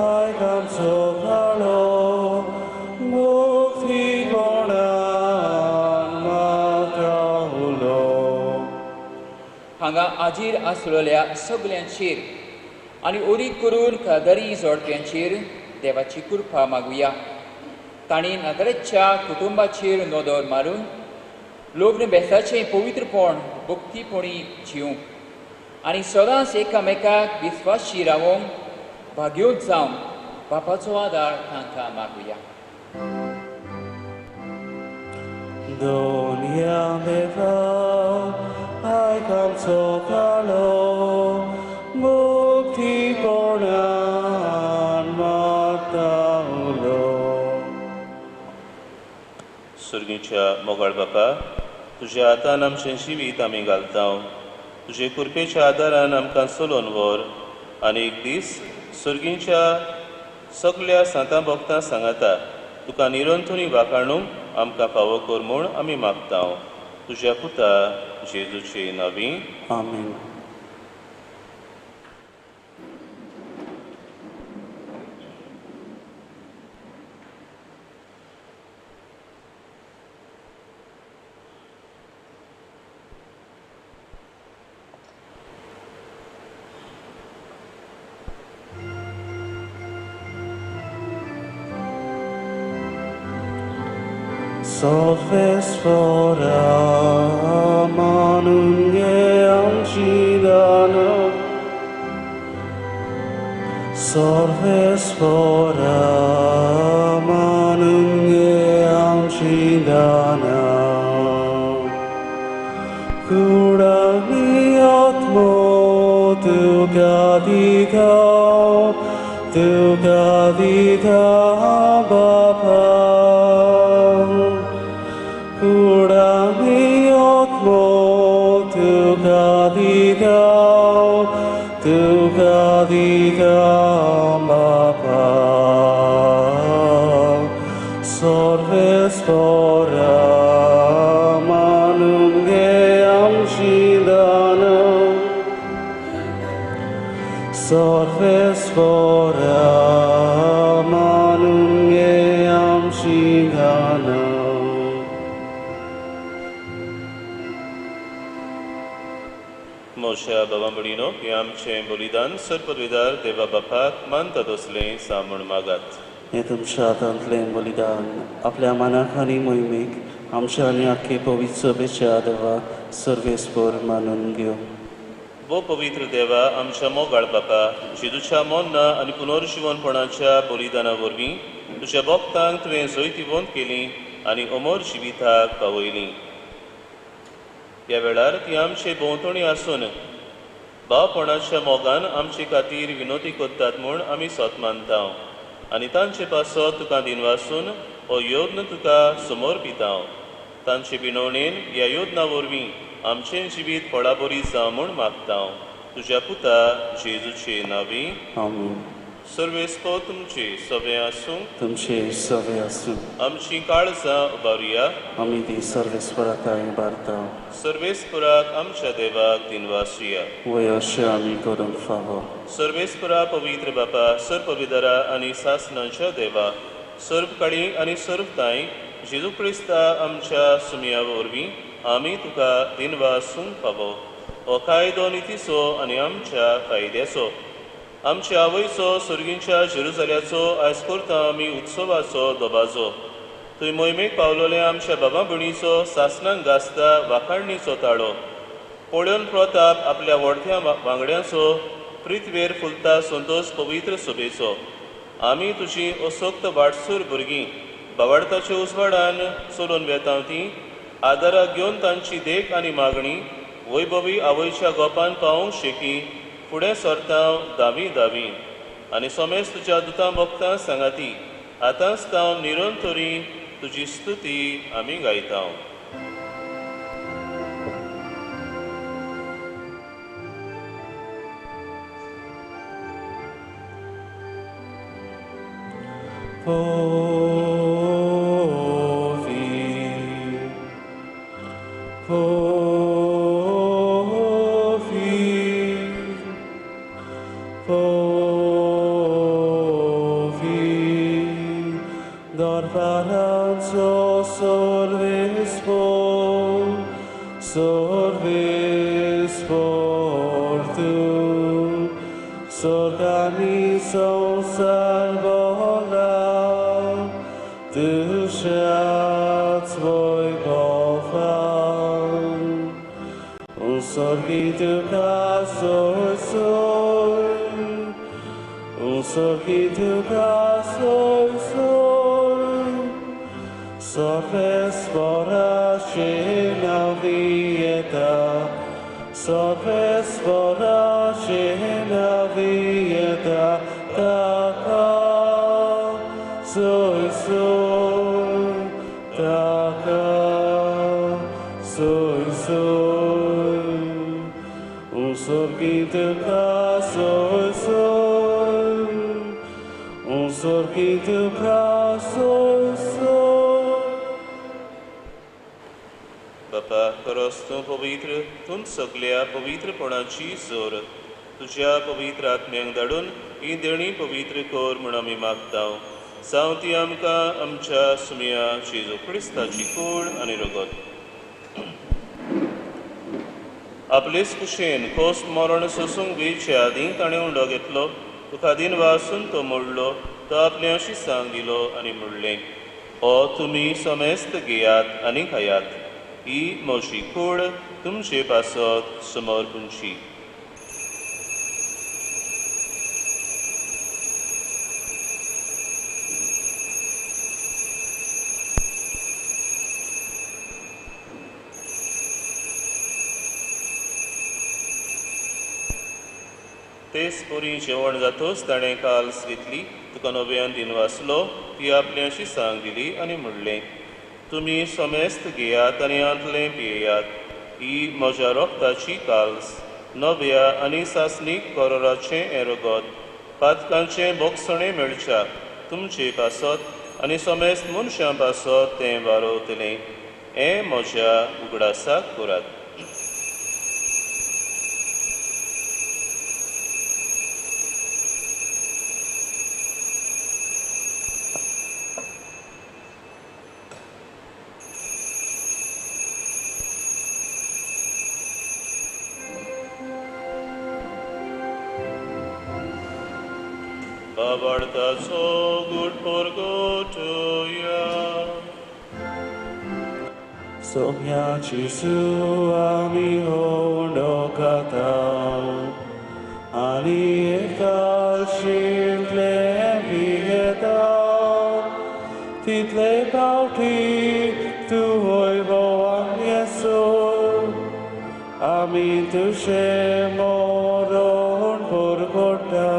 आयक आमचो ताळो, मुक्तीपणान मागता उलो. हांगा आजीर आसलेल्या सगल्यांचेर आनी ओरीक करून कादरी जोडप्यांचेर देवाची कृपा मागुया. तांणी नागरेच्या कुटुंबाचेर नदर मारून लग्न बेसाचें पवित्रपण भक्तीपणी जिवंक आनी सदांच एकामेकाक विस्वाशी रावोंक भाग्योत जावंक बापाचो आदार तांकां मागुया. दुनिया देवा आयक आमचो ताळो, मुक्तीपणान मागता उलो. सुर्गीच्या मोगाळ बापा, तुज्या हातान आमचें जिवीत आमी घालता. तुजे कृपेच्या आदारान आमकां चलोवन व्हर आनी एक दीस सुर्गींच्या सगल्या सांतां भक्तां सांगाता तुका निरंतरी वाखाणूंक आमकां फावो कर म्हूण आमी मागता. तुज्या पुता जेजूचे नांवी. आमेन. Solfes fora manunge amcidana, Solfes fora manunge amcidana, Curami atmo tuka dita bapa. Curami atmo tuka dita bapa. Sorves fora manunge सर्वेस्परा मानून घे आमची गानां. मोशा बाबा भयणीनो, हें आमचें बलिदान सर्पविदार देवा बापाक मानता तसलें सामूण मागात. हें तुमच्या हातांतलें बलिदान आपल्या मनाक आनी मोहिमेक आमच्या आनी आख्खे पवित्र सभेच्या देवा सर्वेस्पर मानून घेवं. वो पवित्र देवा आमच्या मोगाळ बापा, जेजूच्या मोन्ना आनी पुनर्जिवनपणाच्या बलिदाना वरवीं तुज्या भक्तांक तुवें जैतिवंत केली आनी अमर जिविताक पावयली. ह्या वेळार ती आमचे भोंवतणी आसून भावपणाच्या मोगान आमचे खातीर विनोती करतात म्हूण आमी सोत मानता आनी तांचे पासत तुका दिनवासून हो यत्न तुका समर्पिता. तांचे विनवणेन ह्या योजना वरवीं आमचें जिवीत फळाबरी जावं म्हूण मागता. तुज्या पुता जेजूचे नांवी आमेन. सर्वेस्पर तुमचे सगळे आसूं. तुमचे सगळे आसूं. आमची काळजां उबारुया. आमी ती सर्वेस्परा थांय उबारता. सर्वेस्पराक आमच्या देवाक दिनवासुया. वय अशें आमी करूंक फावो. सर्वेस्परा पवित्र बापा, सर्पविदरा आनी सासनाच्या देवा, सर्व काळी आनी सर्व तांय जेजू क्रिस्ता आमच्या सुमया वरवीं आमी तुका दिनवासूंक फावो. हो कायदो नितीचो आनी आमच्या फायद्याचो, आमच्या आवयचो सर्गींच्या जेरुजाल्याचो आयज करता आमी उत्सवाचो दबाजो. थंय मोहिमेक पावलोले आमच्या बाबा भयणीचो सासणाक गाजता वाखाणणीचो ताळो पळोवन प्रताप आपल्या व्हडत्या वांगड्यांचो पृथ्वेर फुलता संतोष पवित्र सभेचो. आमी तुजी असक्त वाटसूर भुरगीं बावडताच्या उजवाडान चलोवन वेता ती आदाराक घेवन तांची देख आनी मागणी वैभवी आवयच्या गोपान पावोवंक शेकी फुडें सरता दावी दावी आनी सोमेस तुज्या दुतां भक्तां सांगाती आतांच तांव निरंतरी तुजी स्तुती आमी गायता. बापा, खरोच तूं पवित्र, तूं सगल्या पवित्रपणाची जोर तुज्या पवित्र आत्म्यांक धाडून ही देणी पवित्र कर म्हूण आमी मागता. जावं ती आमकां आमच्या सुमया जेजू क्रिस्ताची कूड आनी रगत. आपलेच कुशेन खोस मरण सोसूंक वेचे आदीं ताणें उंडो घेतलो, तुका दिनवासून तो मोडलो, तो आपले शिसांक दिलो आनी म्हणलें, हो तुमी समेस्त घेयात आनी खायात, ही म्हजी कूड तुमचे पासत समर्पूंची. तेच परी जेवण जातच ताणें काल्स घेतली, तुका नव्यान दिनवासलो, ती आपल्या शिसांक दिली आनी म्हणलें, तुमी समेस्त घेयात आनी हांतलें पियेयात, ही म्हज्या रोगताची काल्स, नव्या आनी सासणीक करोराचें हें रगत, पातकांचें बोगसणें मेळच्या तुमचे पासत आनी समेस्त मनशां पासत तें वारोवतलें, हें म्हज्या उगडासाक करात. बाबार्थाचो गूट परगटुया. सोम्या जेजू आमी होंडो खाता आनी एकाशिंतले पियेता तितले पावटी तूं वैभवान येसो आमी तुजें मरण परगटा.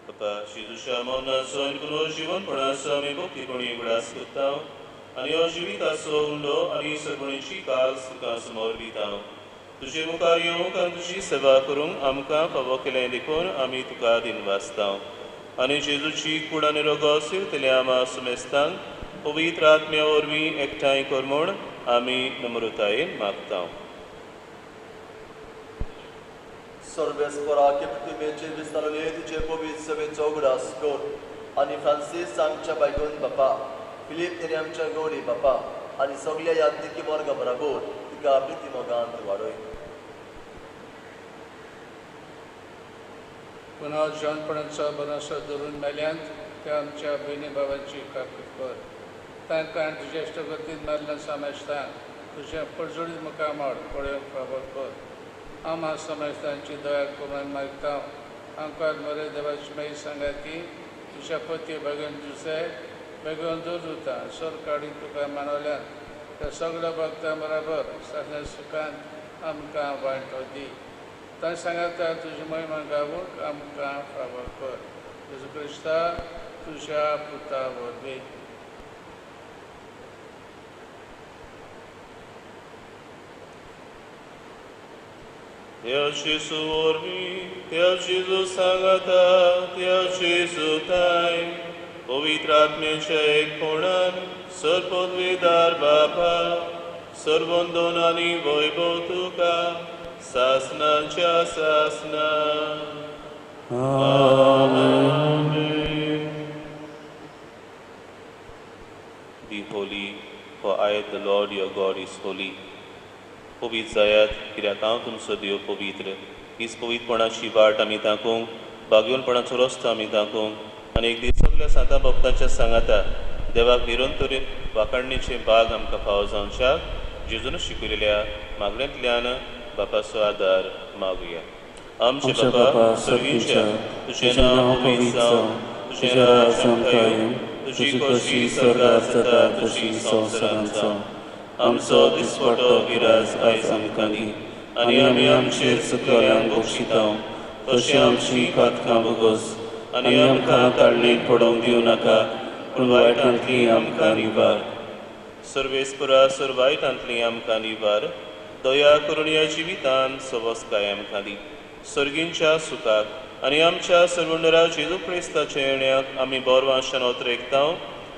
बाबा जेजूच्या मरणाचो आनी पुनर्जिवनपणाचो आमी भक्तीपणी उगडास करता आनी हो जिविताचो उंडो आनी सर्वणीची कास तुका समोर दिता. तुजे मुखार येवंक आनी तुजी सेवा करूंक आमकां फावो केलें देखून आमी तुका दिनवासता. आनी जेजूची कूड आनी रोगो सिरतल्या आमा सुमेस्तांक पवित्र आत्म्या वरवीं एकठांय कर म्हूण आमी नम्रतायेन मागता. सर्वेस्परा प्रतिमेचेर विस्तारले तुजे पवित्र सभेचो उगडास कर आनी फ्रांसीस आमच्या बायगोन बापा, फिलीप नेरी आमच्या गौरी बापा आनी सगल्या याज्ञिकी वर्गा बराबर तिका प्रिती मोगान वाडय. पुन्हा जिवनपणाचो भरोसो धरून मेल्यांत त्या आमच्या भयणी भावांची काकूत कर. तांकां तुज्या इश्टगतीन मेल्ल्या समेस्तांक तुज्या परजळीत मुखामळ पळोवंक फावो कर. आमा समेस्तांची दया करून मागता. आमकां मरे देवाची मागीर सांगा की तुज्या पती बेगीन तुजे बेगीन दूर उरता सरकारी तुका मानवल्यान त्या सगळ्या भक्तां बराबर सगळ्या सुखान आमकां वांटो दी. तांणी सांगता तुजी महिमा गावूंक आमकां फावो कर. जेजू क्रिस्ता तुज्या पुता वरवीं. त्या जेजू वरवीं, त्या जेजू सांगाता, त्या जेजू ताय पवित्र आत्म्याच्या एकपणान सर्वपदवीदार बापा सर्वंदन आनी वैभव तुका सासनाच्या सासना. आमेन. Be holy, for I, the Lord your God, is holy. पवित्र जायात कित्याक हांव तुमचो देव पवित्र. हीच पवित्रपणाची वाट आमी दाखोवंक, भाग्यवनपणाचो रस्तो आमी दाखोवंक आनी एक दीस सगल्या सांता भक्तांच्या सांगाता देवाक निरंतर वाखाणणेचे भाग आमकां फावो जावच्याक जेजून शिकयलेल्या मागण्यांतल्यान बापाचो आदार मागुया. आमचे बापा सर्गीच्या, तुजें नांव पवित्र जावं, तुजें राज्य आमकां येवं, तुजी खोशी स्वर्गात जाता तशी संवसारांत जावं. आमचो दिसपटो गिराज आयज आमकां दी आनी आमी आमचेर चुकल्यांक बक्षिता तशी आमची पातकां भोगोस आनी आमकां ताळणेक पडोवंक दिवं नाका पूण वायटांतली आमकां निवार. सर्वेस्परा सर वायटांतली आमकां निवार. दया करून ह्या जिवितान सवस्काय आमकां दी. सर्गींच्या सुखाक आनी आमच्या सर्वंडरा जेजू क्रिस्ताच्या येण्याक आमी बोरवांशान ओतरेकता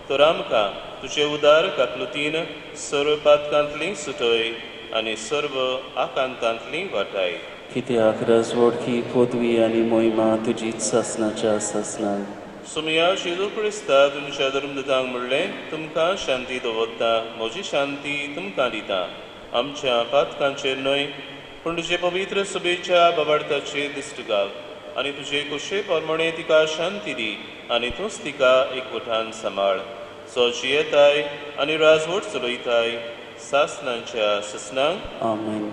तर आमकां तुजे उदार काकलुतीन सर्व पातकांतली सुटय आनी सर्व आकांतांतली वाटाय. कित्याक राजवडकी पदवी आनी मोहिमा तुजीच सासनाच्या सासनान. सुमया जेजू क्रिस्ता तुमच्या धर्मदूतांक म्हणलें, तुमकां शांती दवरता, म्हजी शांती तुमकां दिता. आमच्या पातकांचेर न्हय पूण तुजे पवित्र सभेच्या बाबार्थाचेर दिश्ट घाल आनी तुजे कुशे प्रमाणे तिका शांती दी आनी तूंच तिका एकवटान सांबाळ. जो जियेताय आनी राजवट चलयताय सासनांच्या सासनांक. आमेन.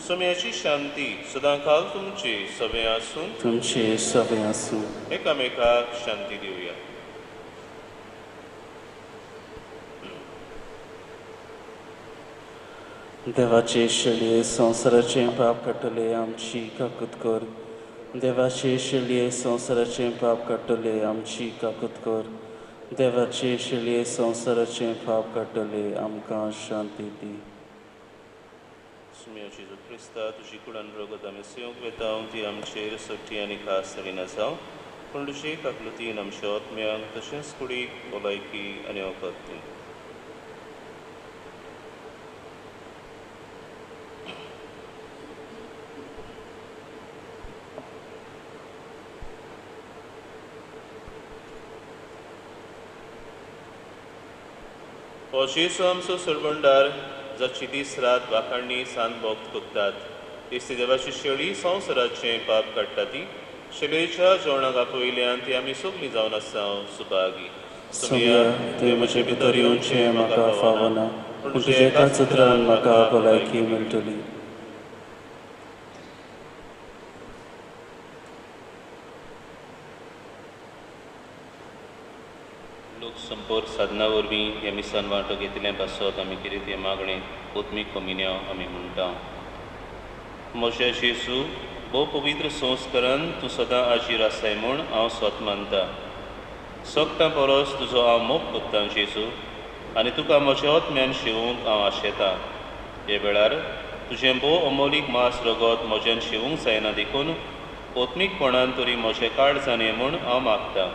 सोम्याची शांती सदांकाल तुमचे सवे आसूं. तुमचे सवे आसूं. एकामेकाक शांती दिवया. देवाचे शेळये संवसाराचें पाप काडटले आमची काकूत कर. देवाचे शेळये संवसाराचें पाप काडटले आमची काकूत कर. देवाचे शेळये संवसाराचें पाप काडटले आमकां शांती दी. सुम्या जेजू क्रिस्ता तुजी कुडान रगत आमी सेवंक वेता ती आमचेर सट्टी आनी खास तरेन जावं पूण तुजे काकलुतीन आमच्या आत्म्यांक तशेंच कुडीक भलायकी आनी वखद दी. हो जेजू आमचो सरबंडार जाची दीस रात वाखाणणी सान भक्त करतात. इस्ती देवाची शेळी संवसाराचें पाप काडटा ती शेलेच्या जेवणाक आपयल्यान ती आमी सगळीं जावन आसा सुभागी. सोम्या, तुवें म्हजे भितर येवचें म्हाका फावना, पूण तुज्या एकाच उतरान म्हाका भलायकी मेळटली. लोकसंपर्क साधना वरवीं ह्या मिसान वांटो घेतिल्लें पासत आमी कितें तें मागणें आत्मीक कोमिन्यांव आमी म्हणटा. म्हज्या जेजू, भोव पवित्र संस्करण तूं सदां आजीर आसाय म्हूण हांव स्वत मानता. सगटां परस तुजो हांव मोग कोत्तां जेजू, आनी तुका म्हज्या आत्म्यान शिवूंक हांव आशेतां. हे वेळार तुजें भोव अमोलीक मांस रगत म्हज्यान शिवूंक जायना देखून आत्मीकपणान तरी म्हजें काळजान ये म्हूण हांव मागतां.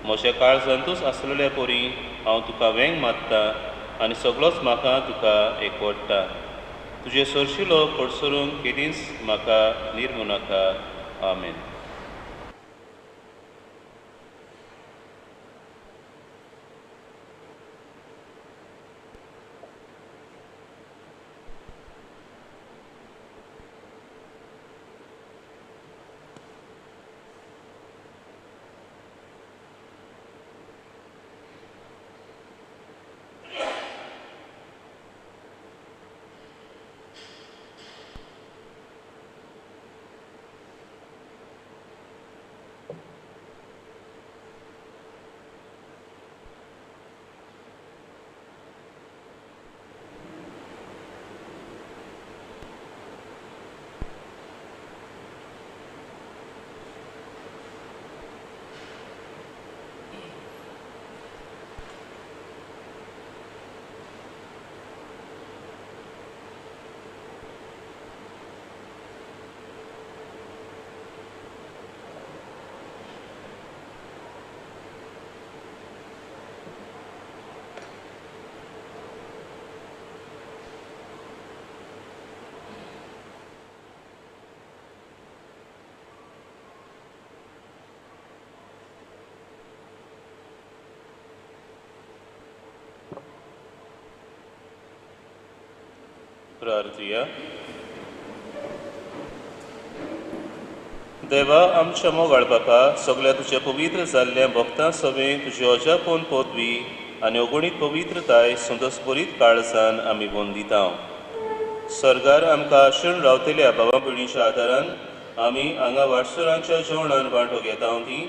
म्हज्या काळजांतूच आसलेल्या परी हांव तुका वेंग मारता आनी सगळोच म्हाका तुका एकवडटा. तुजे सरशिलो कडसरूंक केदींच म्हाका निर्मू नाका. आमेन. प्रार्थुया. देवा आमच्या मोगाळ बापा, सगळ्या तुज्या पवित्र जाल्ल्या भक्तां सवें तुजी अजापन पदवी आनी अगणीत पवित्रताय संतोसभरीत काळजान आमी वंदिता. सर्गार आमकां आशेन रावतल्या बाबा भयणीच्या आदारान आमी हांगा वाटसुरांच्या जेवणान वांटो घेता ती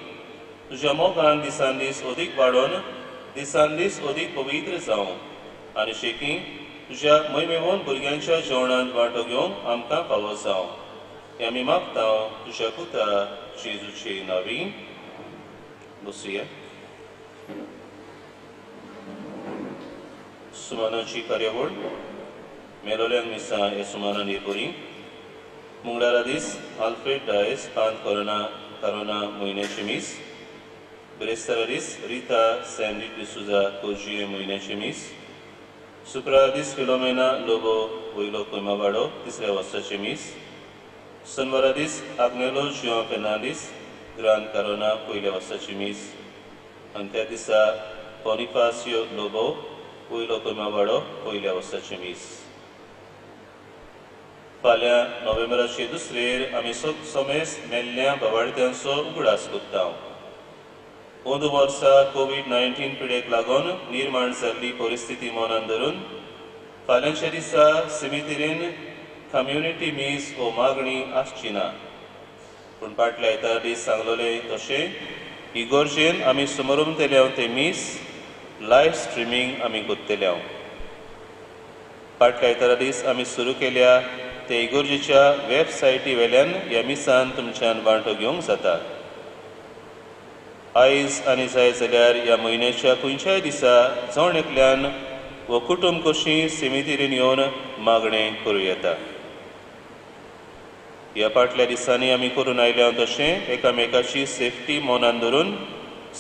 तुज्या मोगान दिसान दीस अदीक वाडोवन दिसान दीस अदीक पवित्र जावं आनी शेकी तुज्या मैमेवन भुरग्यांच्या जेवणांत वांटो घेवंक आमकां फावो जावं. हें आमी मागता तुज्या पुता जेजूचे नांवी. बसुया. सुमानाची कार्यावळ. मेलोल्यांक मिसां हे सुमानान बरी. मंगळारा दीस आल्फ्रेड डायस पांत कोरोना म्हयन्याची मीस. बिरेस्तारा दीस रिता सँडी डिसुजा कोजिये म्हयन्याची मीस. शुक्रारा दीस फिलोमेना लोबो वयलो कोयमावाडो तिसऱ्या वर्साची मीस. शनवारा दीस आग्नेलो जुआं फेर्नांडीस ग्रांद कारोना पयल्या वर्साची मीस. आनी त्या दिसा बोनिफासियो लोबो वयलो कोयमावाडो पयल्या वर्साची मीस. फाल्यां नोव्हेंबराचे दुसरेर आमी समेस मेल्ल्या बावाळत्यांचो उगडास करता. अंदू वर्सा कोवीड-19 पिडेक लागून निर्माण जाल्ली परिस्थिती मनान धरून फाल्यांच्या दिसा सिमितिरीन कम्युनिटी मीस हो मागणी आसची ना. पूण फाटल्या आयतारा दीस सांगलोले तशें इगोर्जेन आमी समोरमतले ते मीस लायव्ह स्ट्रिमींग आमी करतले. फाटल्या आयतारा दीस आमी सुरू केल्या ते इगोर्जेच्या वेबसायटी वेल्यान ह्या मिसान तुमच्यान वांटो घेवंक जाता. आयज आनी जाय जाल्यार ह्या म्हयन्याच्या खंयच्याय दिसा जण एकल्यान वो कुटुंब कशी सिमितिरीन येवन मागणें करूं येता. ह्या फाटल्या दिसांनी आमी करून आयल्या तशें एकामेकाची सेफ्टी मनान धरून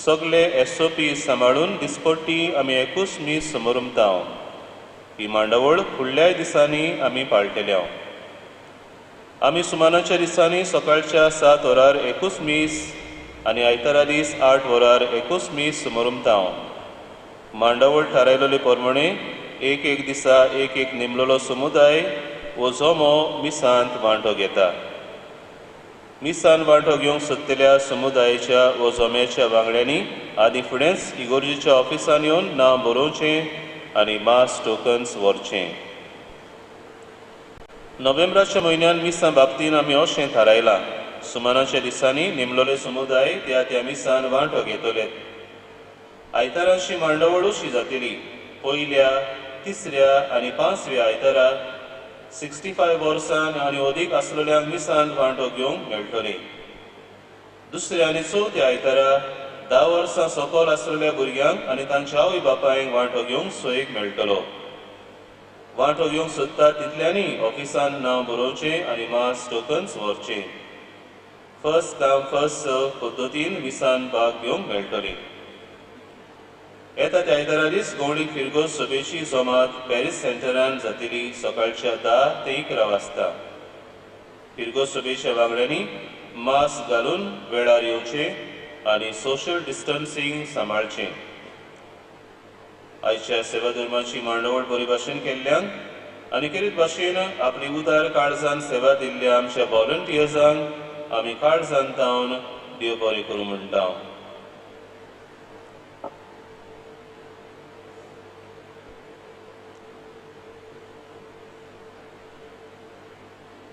सगळे एसओपी सांबाळून दिसपट्टी आमी एकूच मीस समोरमता. ही मांडावळ फुडल्याय दिसांनी आमी पाळटले. आमी सुमानाच्या दिसांनी सकाळच्या 7 वरार एकूच मीस आनी आयतारा दीस 8 वरार एकूच मीस समोरमता. मांडावळ थारायलेले प्रमाणे एक एक दिसा एक एक नेमलेलो समुदाय वो जमो मिसांत वांटो घेता. मिसान वांटो घेवंक सोदतल्या समुदायाच्या व जम्याच्या वांगड्यांनी आदी फुडेंच इगोर्जीच्या ऑफिसान येवन नांव बरोवचें आनी मास टोकन्स व्हरचें. नोव्हेंबराच्या म्हयन्यान मिसां बाबतीन आमी अशें थारायलां, सुमानाच्या दिसांनी नेमलोले समुदाय त्या त्या मिसान वांटो घेतले. आयतारांची मांडावळ अशी जातली, पयल्या, तिसऱ्या आनी पांचव्या आयतारा 65 वर्सां आनी अदीक आसलेल्यांक मिसान वांटो घेवंक मेळटले. दुसऱ्या आनी चवथ्या आयतारा 10 वर्सां सकयल आसलेल्या भुरग्यांक आनी तांच्या आवय बापायंक वांटो घेवंक सोयीक मेळटलो. वांटो घेवंक सोदता तितल्यांनी ऑफिसान नांव बरोवचें आनी मास टोकन्स व्हरचें. फर्स्ट कम फर्स्ट सर्व पद्दतीन मिसान भाग घेवंक मेळटले. येता त्या आयतारा दीस गोवणी फिरगोज सभेची जमात पॅरीस सेंटरान जातली, सकाळच्या 10 ते 11 वाजता. फिरगोज सभेच्या वांगड्यांनी मास्क घालून वेळार येवचें आनी सोशल डिस्टन्सिंग सांबाळचें. आयच्या सेवा धर्माची मांडावळ बरी भाशेन केल्ल्यान आनी खेरीत भाशेन आपली उदार काळजान सेवा दिल्ल्या आमच्या व्हॉलंटियर्सांक आमी काळजान तावन देव बरें करूं म्हणटा.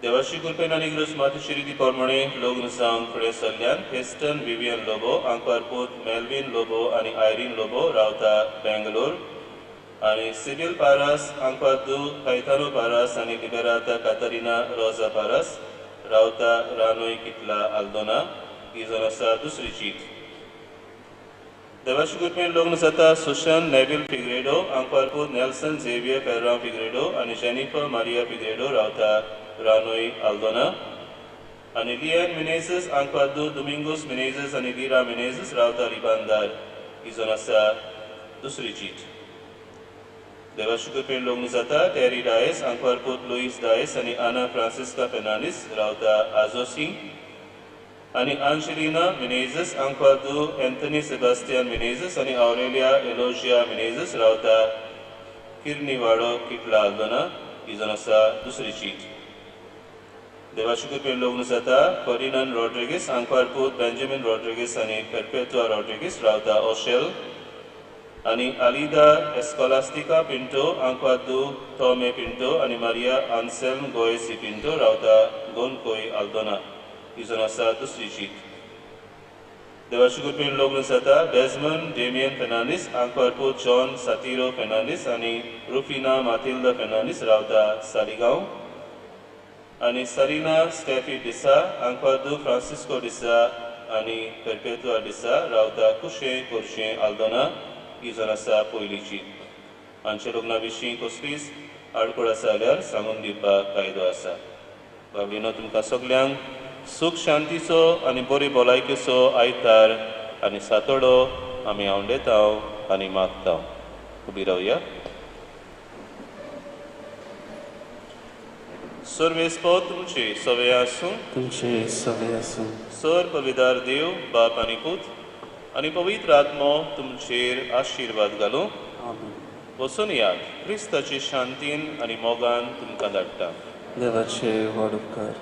देवाशी कृपेन आनी इग्रोज मातेची रिती प्रमाणे लग्न जावंक फुडें सरल्यान हेस्टन विवियन लोबो, आंकवार पूत मेल्विन लोबो आनी आयरीन लोबो रावता बेंगलोर, आनी सिबील पारास, आंकवार दू कैतानो पारास आनी लिबेराता कातरिना रोजा पारास रावता रानोय किटला आल्दोना ही जावन आसा दुसरी चीट. देवाशी कृपेन लग्न जाता सुशन नेविल फिग्रेडो, आंकवार पूत नेल्सन झेवियर फेर्रांव फिग्रेडो आनी जेनिफर मारिया फिग्रेडो रावता रानोय आल्दोना, आनी लियन मिनेझस, आंकवादू दुमिंगोस मिनेझस आनी लिरा मिनेझस रावता रिबांदार ही जावन आसा दुसरी चीट. देवाशी कृपेन लग्न जाता टेरी डायस, आंकवार पूत लुईस डायस आनी आना फ्रांसिस्का फेर्नांडीस रावता आजोसी, आनी आंजेलिना मिनेझस, आंकवादू एंथनी सेबास्टियन मिनेझस आनी ऑरेलिया एलोजिया मिनेझस रावता किर्नीवाडो किटला आल्दोना ही जावन आसा दुसरी चीट. देवाशी कृपेन लग्न जाता फर्डिनंड रॉड्रिगीस, आंकवार पूत बेंजामीन रॉड्रिगीस आनी पेर्पेतुआ रॉड्रिगीस रावता ओशेल, आनी आलिदा एस्कॉलास्टिका पिंटो, आंकवादू टॉमे पिंटो आनी मारिया आन्सेल्म गोएसी पिंटो रावता गोनकोय आल्दोना ही जावन आसा दुसरी चीट. देवाशी कृपेन लग्न जाता डेजमंड डेमियन फेर्नांडीस, आंकवार पूत जॉन सातिरो फेर्नांडीस आनी रुफिना मातिल्दा फेर्नांडीस रावता सालिगांव, आनी सरीना स्टेफी डिसा, आंकवादू फ्रांसिस्को डिसा आनी पेर्पेतुआ डिसा रावता कुशें कोरशें आल्दोना ही जावन आसा पयली चीट. हांच्या लग्ना विशीं कसलीच आडखळ आसा जाल्यार सांगून दिवपाक कायदो आसा. बाबलीनो तुमकां सगल्यांक सूख शांतीचो आनी बरी भलायकेचो आयतार आनी सातोडो आमी आंवडेता आनी मागता. उबी रावया. सर्वेस्पोत तुमचे सवे आसूं, तुमचे सवे आसूं. सर पविदार देव बाप आनी पूत आनी पवित्र आत्मो तुमचेर आशिर्वाद घालूं. वचून याद क्रिस्ताची शांतीन आनी मोगान तुमकां धाडटा. देवाचे व्हड उपकार.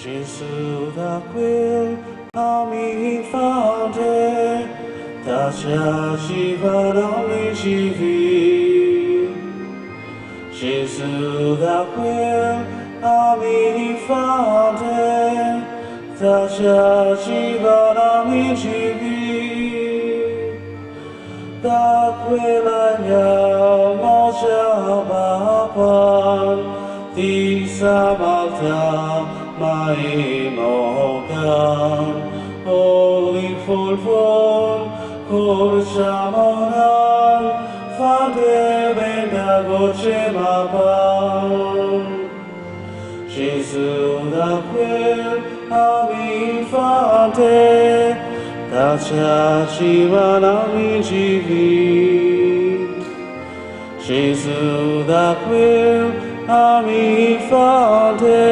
Gesù da quel ami fande, da Gesù da quel ami fande, da da quella andiamo già di Samalta mainogan oli fulfon corchamonan fate benda goce mapan. जेजू दाखयल आमी फाटे ताच्या जिवान आमी जिवी जेजू दाखयल आमी फाटे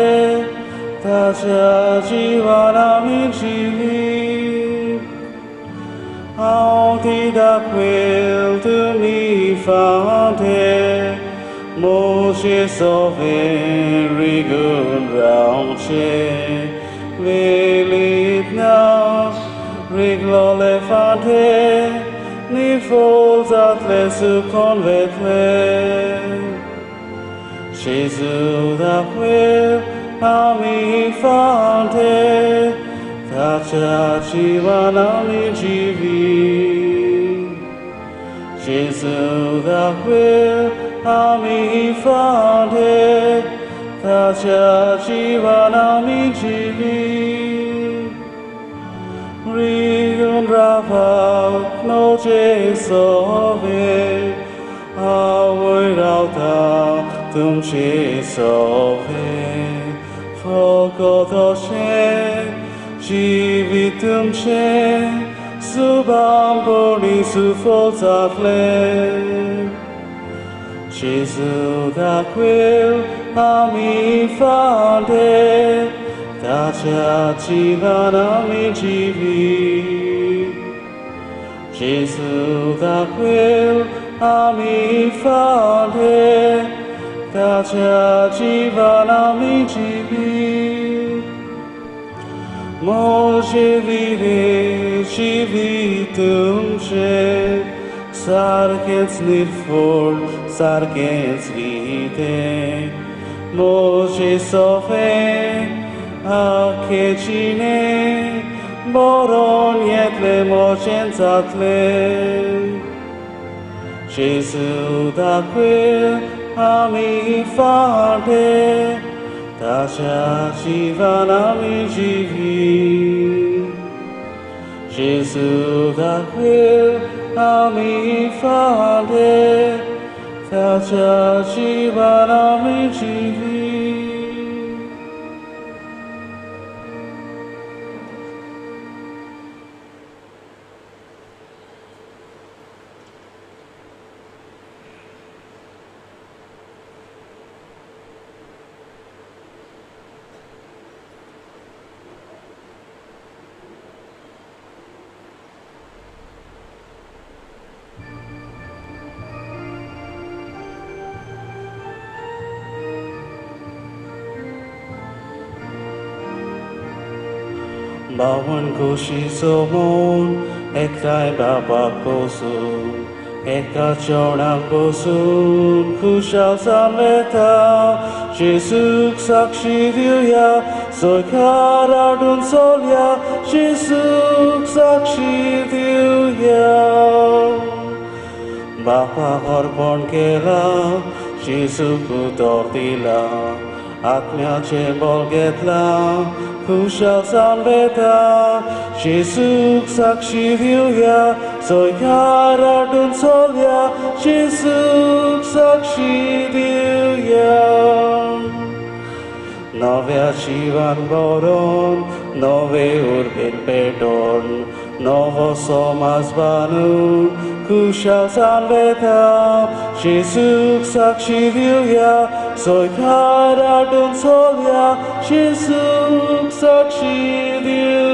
ताच्या जिवान आमी जिवी हांव ती दाखयल तुमी फाटे Moshe sove rigun raunche velitna riglo lefante ni folzat lesu konvetle Jesu dakwil ami fante tacha jivan ami jivi Jesu dakwil ami fante tacha jivan ami jivi rigun ravat noche sove awirauta tumche sove fokodoshe jivitumche subamboni sufolzatle Jesu dakwil ami fante tacha jivan ami jivi Jesu dakwil ami fante tacha jivan ami jivi Moshe vire jivitumche Sarkens nirfol sarkens vite Moshe sofe akechine boron yetle moshen zatle Jesu dakwil ami fante tacha jivan ami jivi Jesu dakwil ami fante tacha jivan ami jivi Bawan koshi somon ektai baba kosun eka chorang kosun kushal samveta Jesuk sakshi diuya soikar ardun solya Jesuk sakshi diuya Bapa अर्पण केला जेजूक उतर दिला आत्म्याचें बळ घेतलां खुशाल सांबेता जेजूक साक्षी दिवया सोयकार हाडून चलया जेजूक साक्षी दिवया नव्या जिवान बरोवन नवे उर्बेन पेटोवन नवो समाज बांदून खुशाल सांबेता जेजूक साक्षी दिवया सोयकार हाडून चलया जेजूक साक्षी दिवया.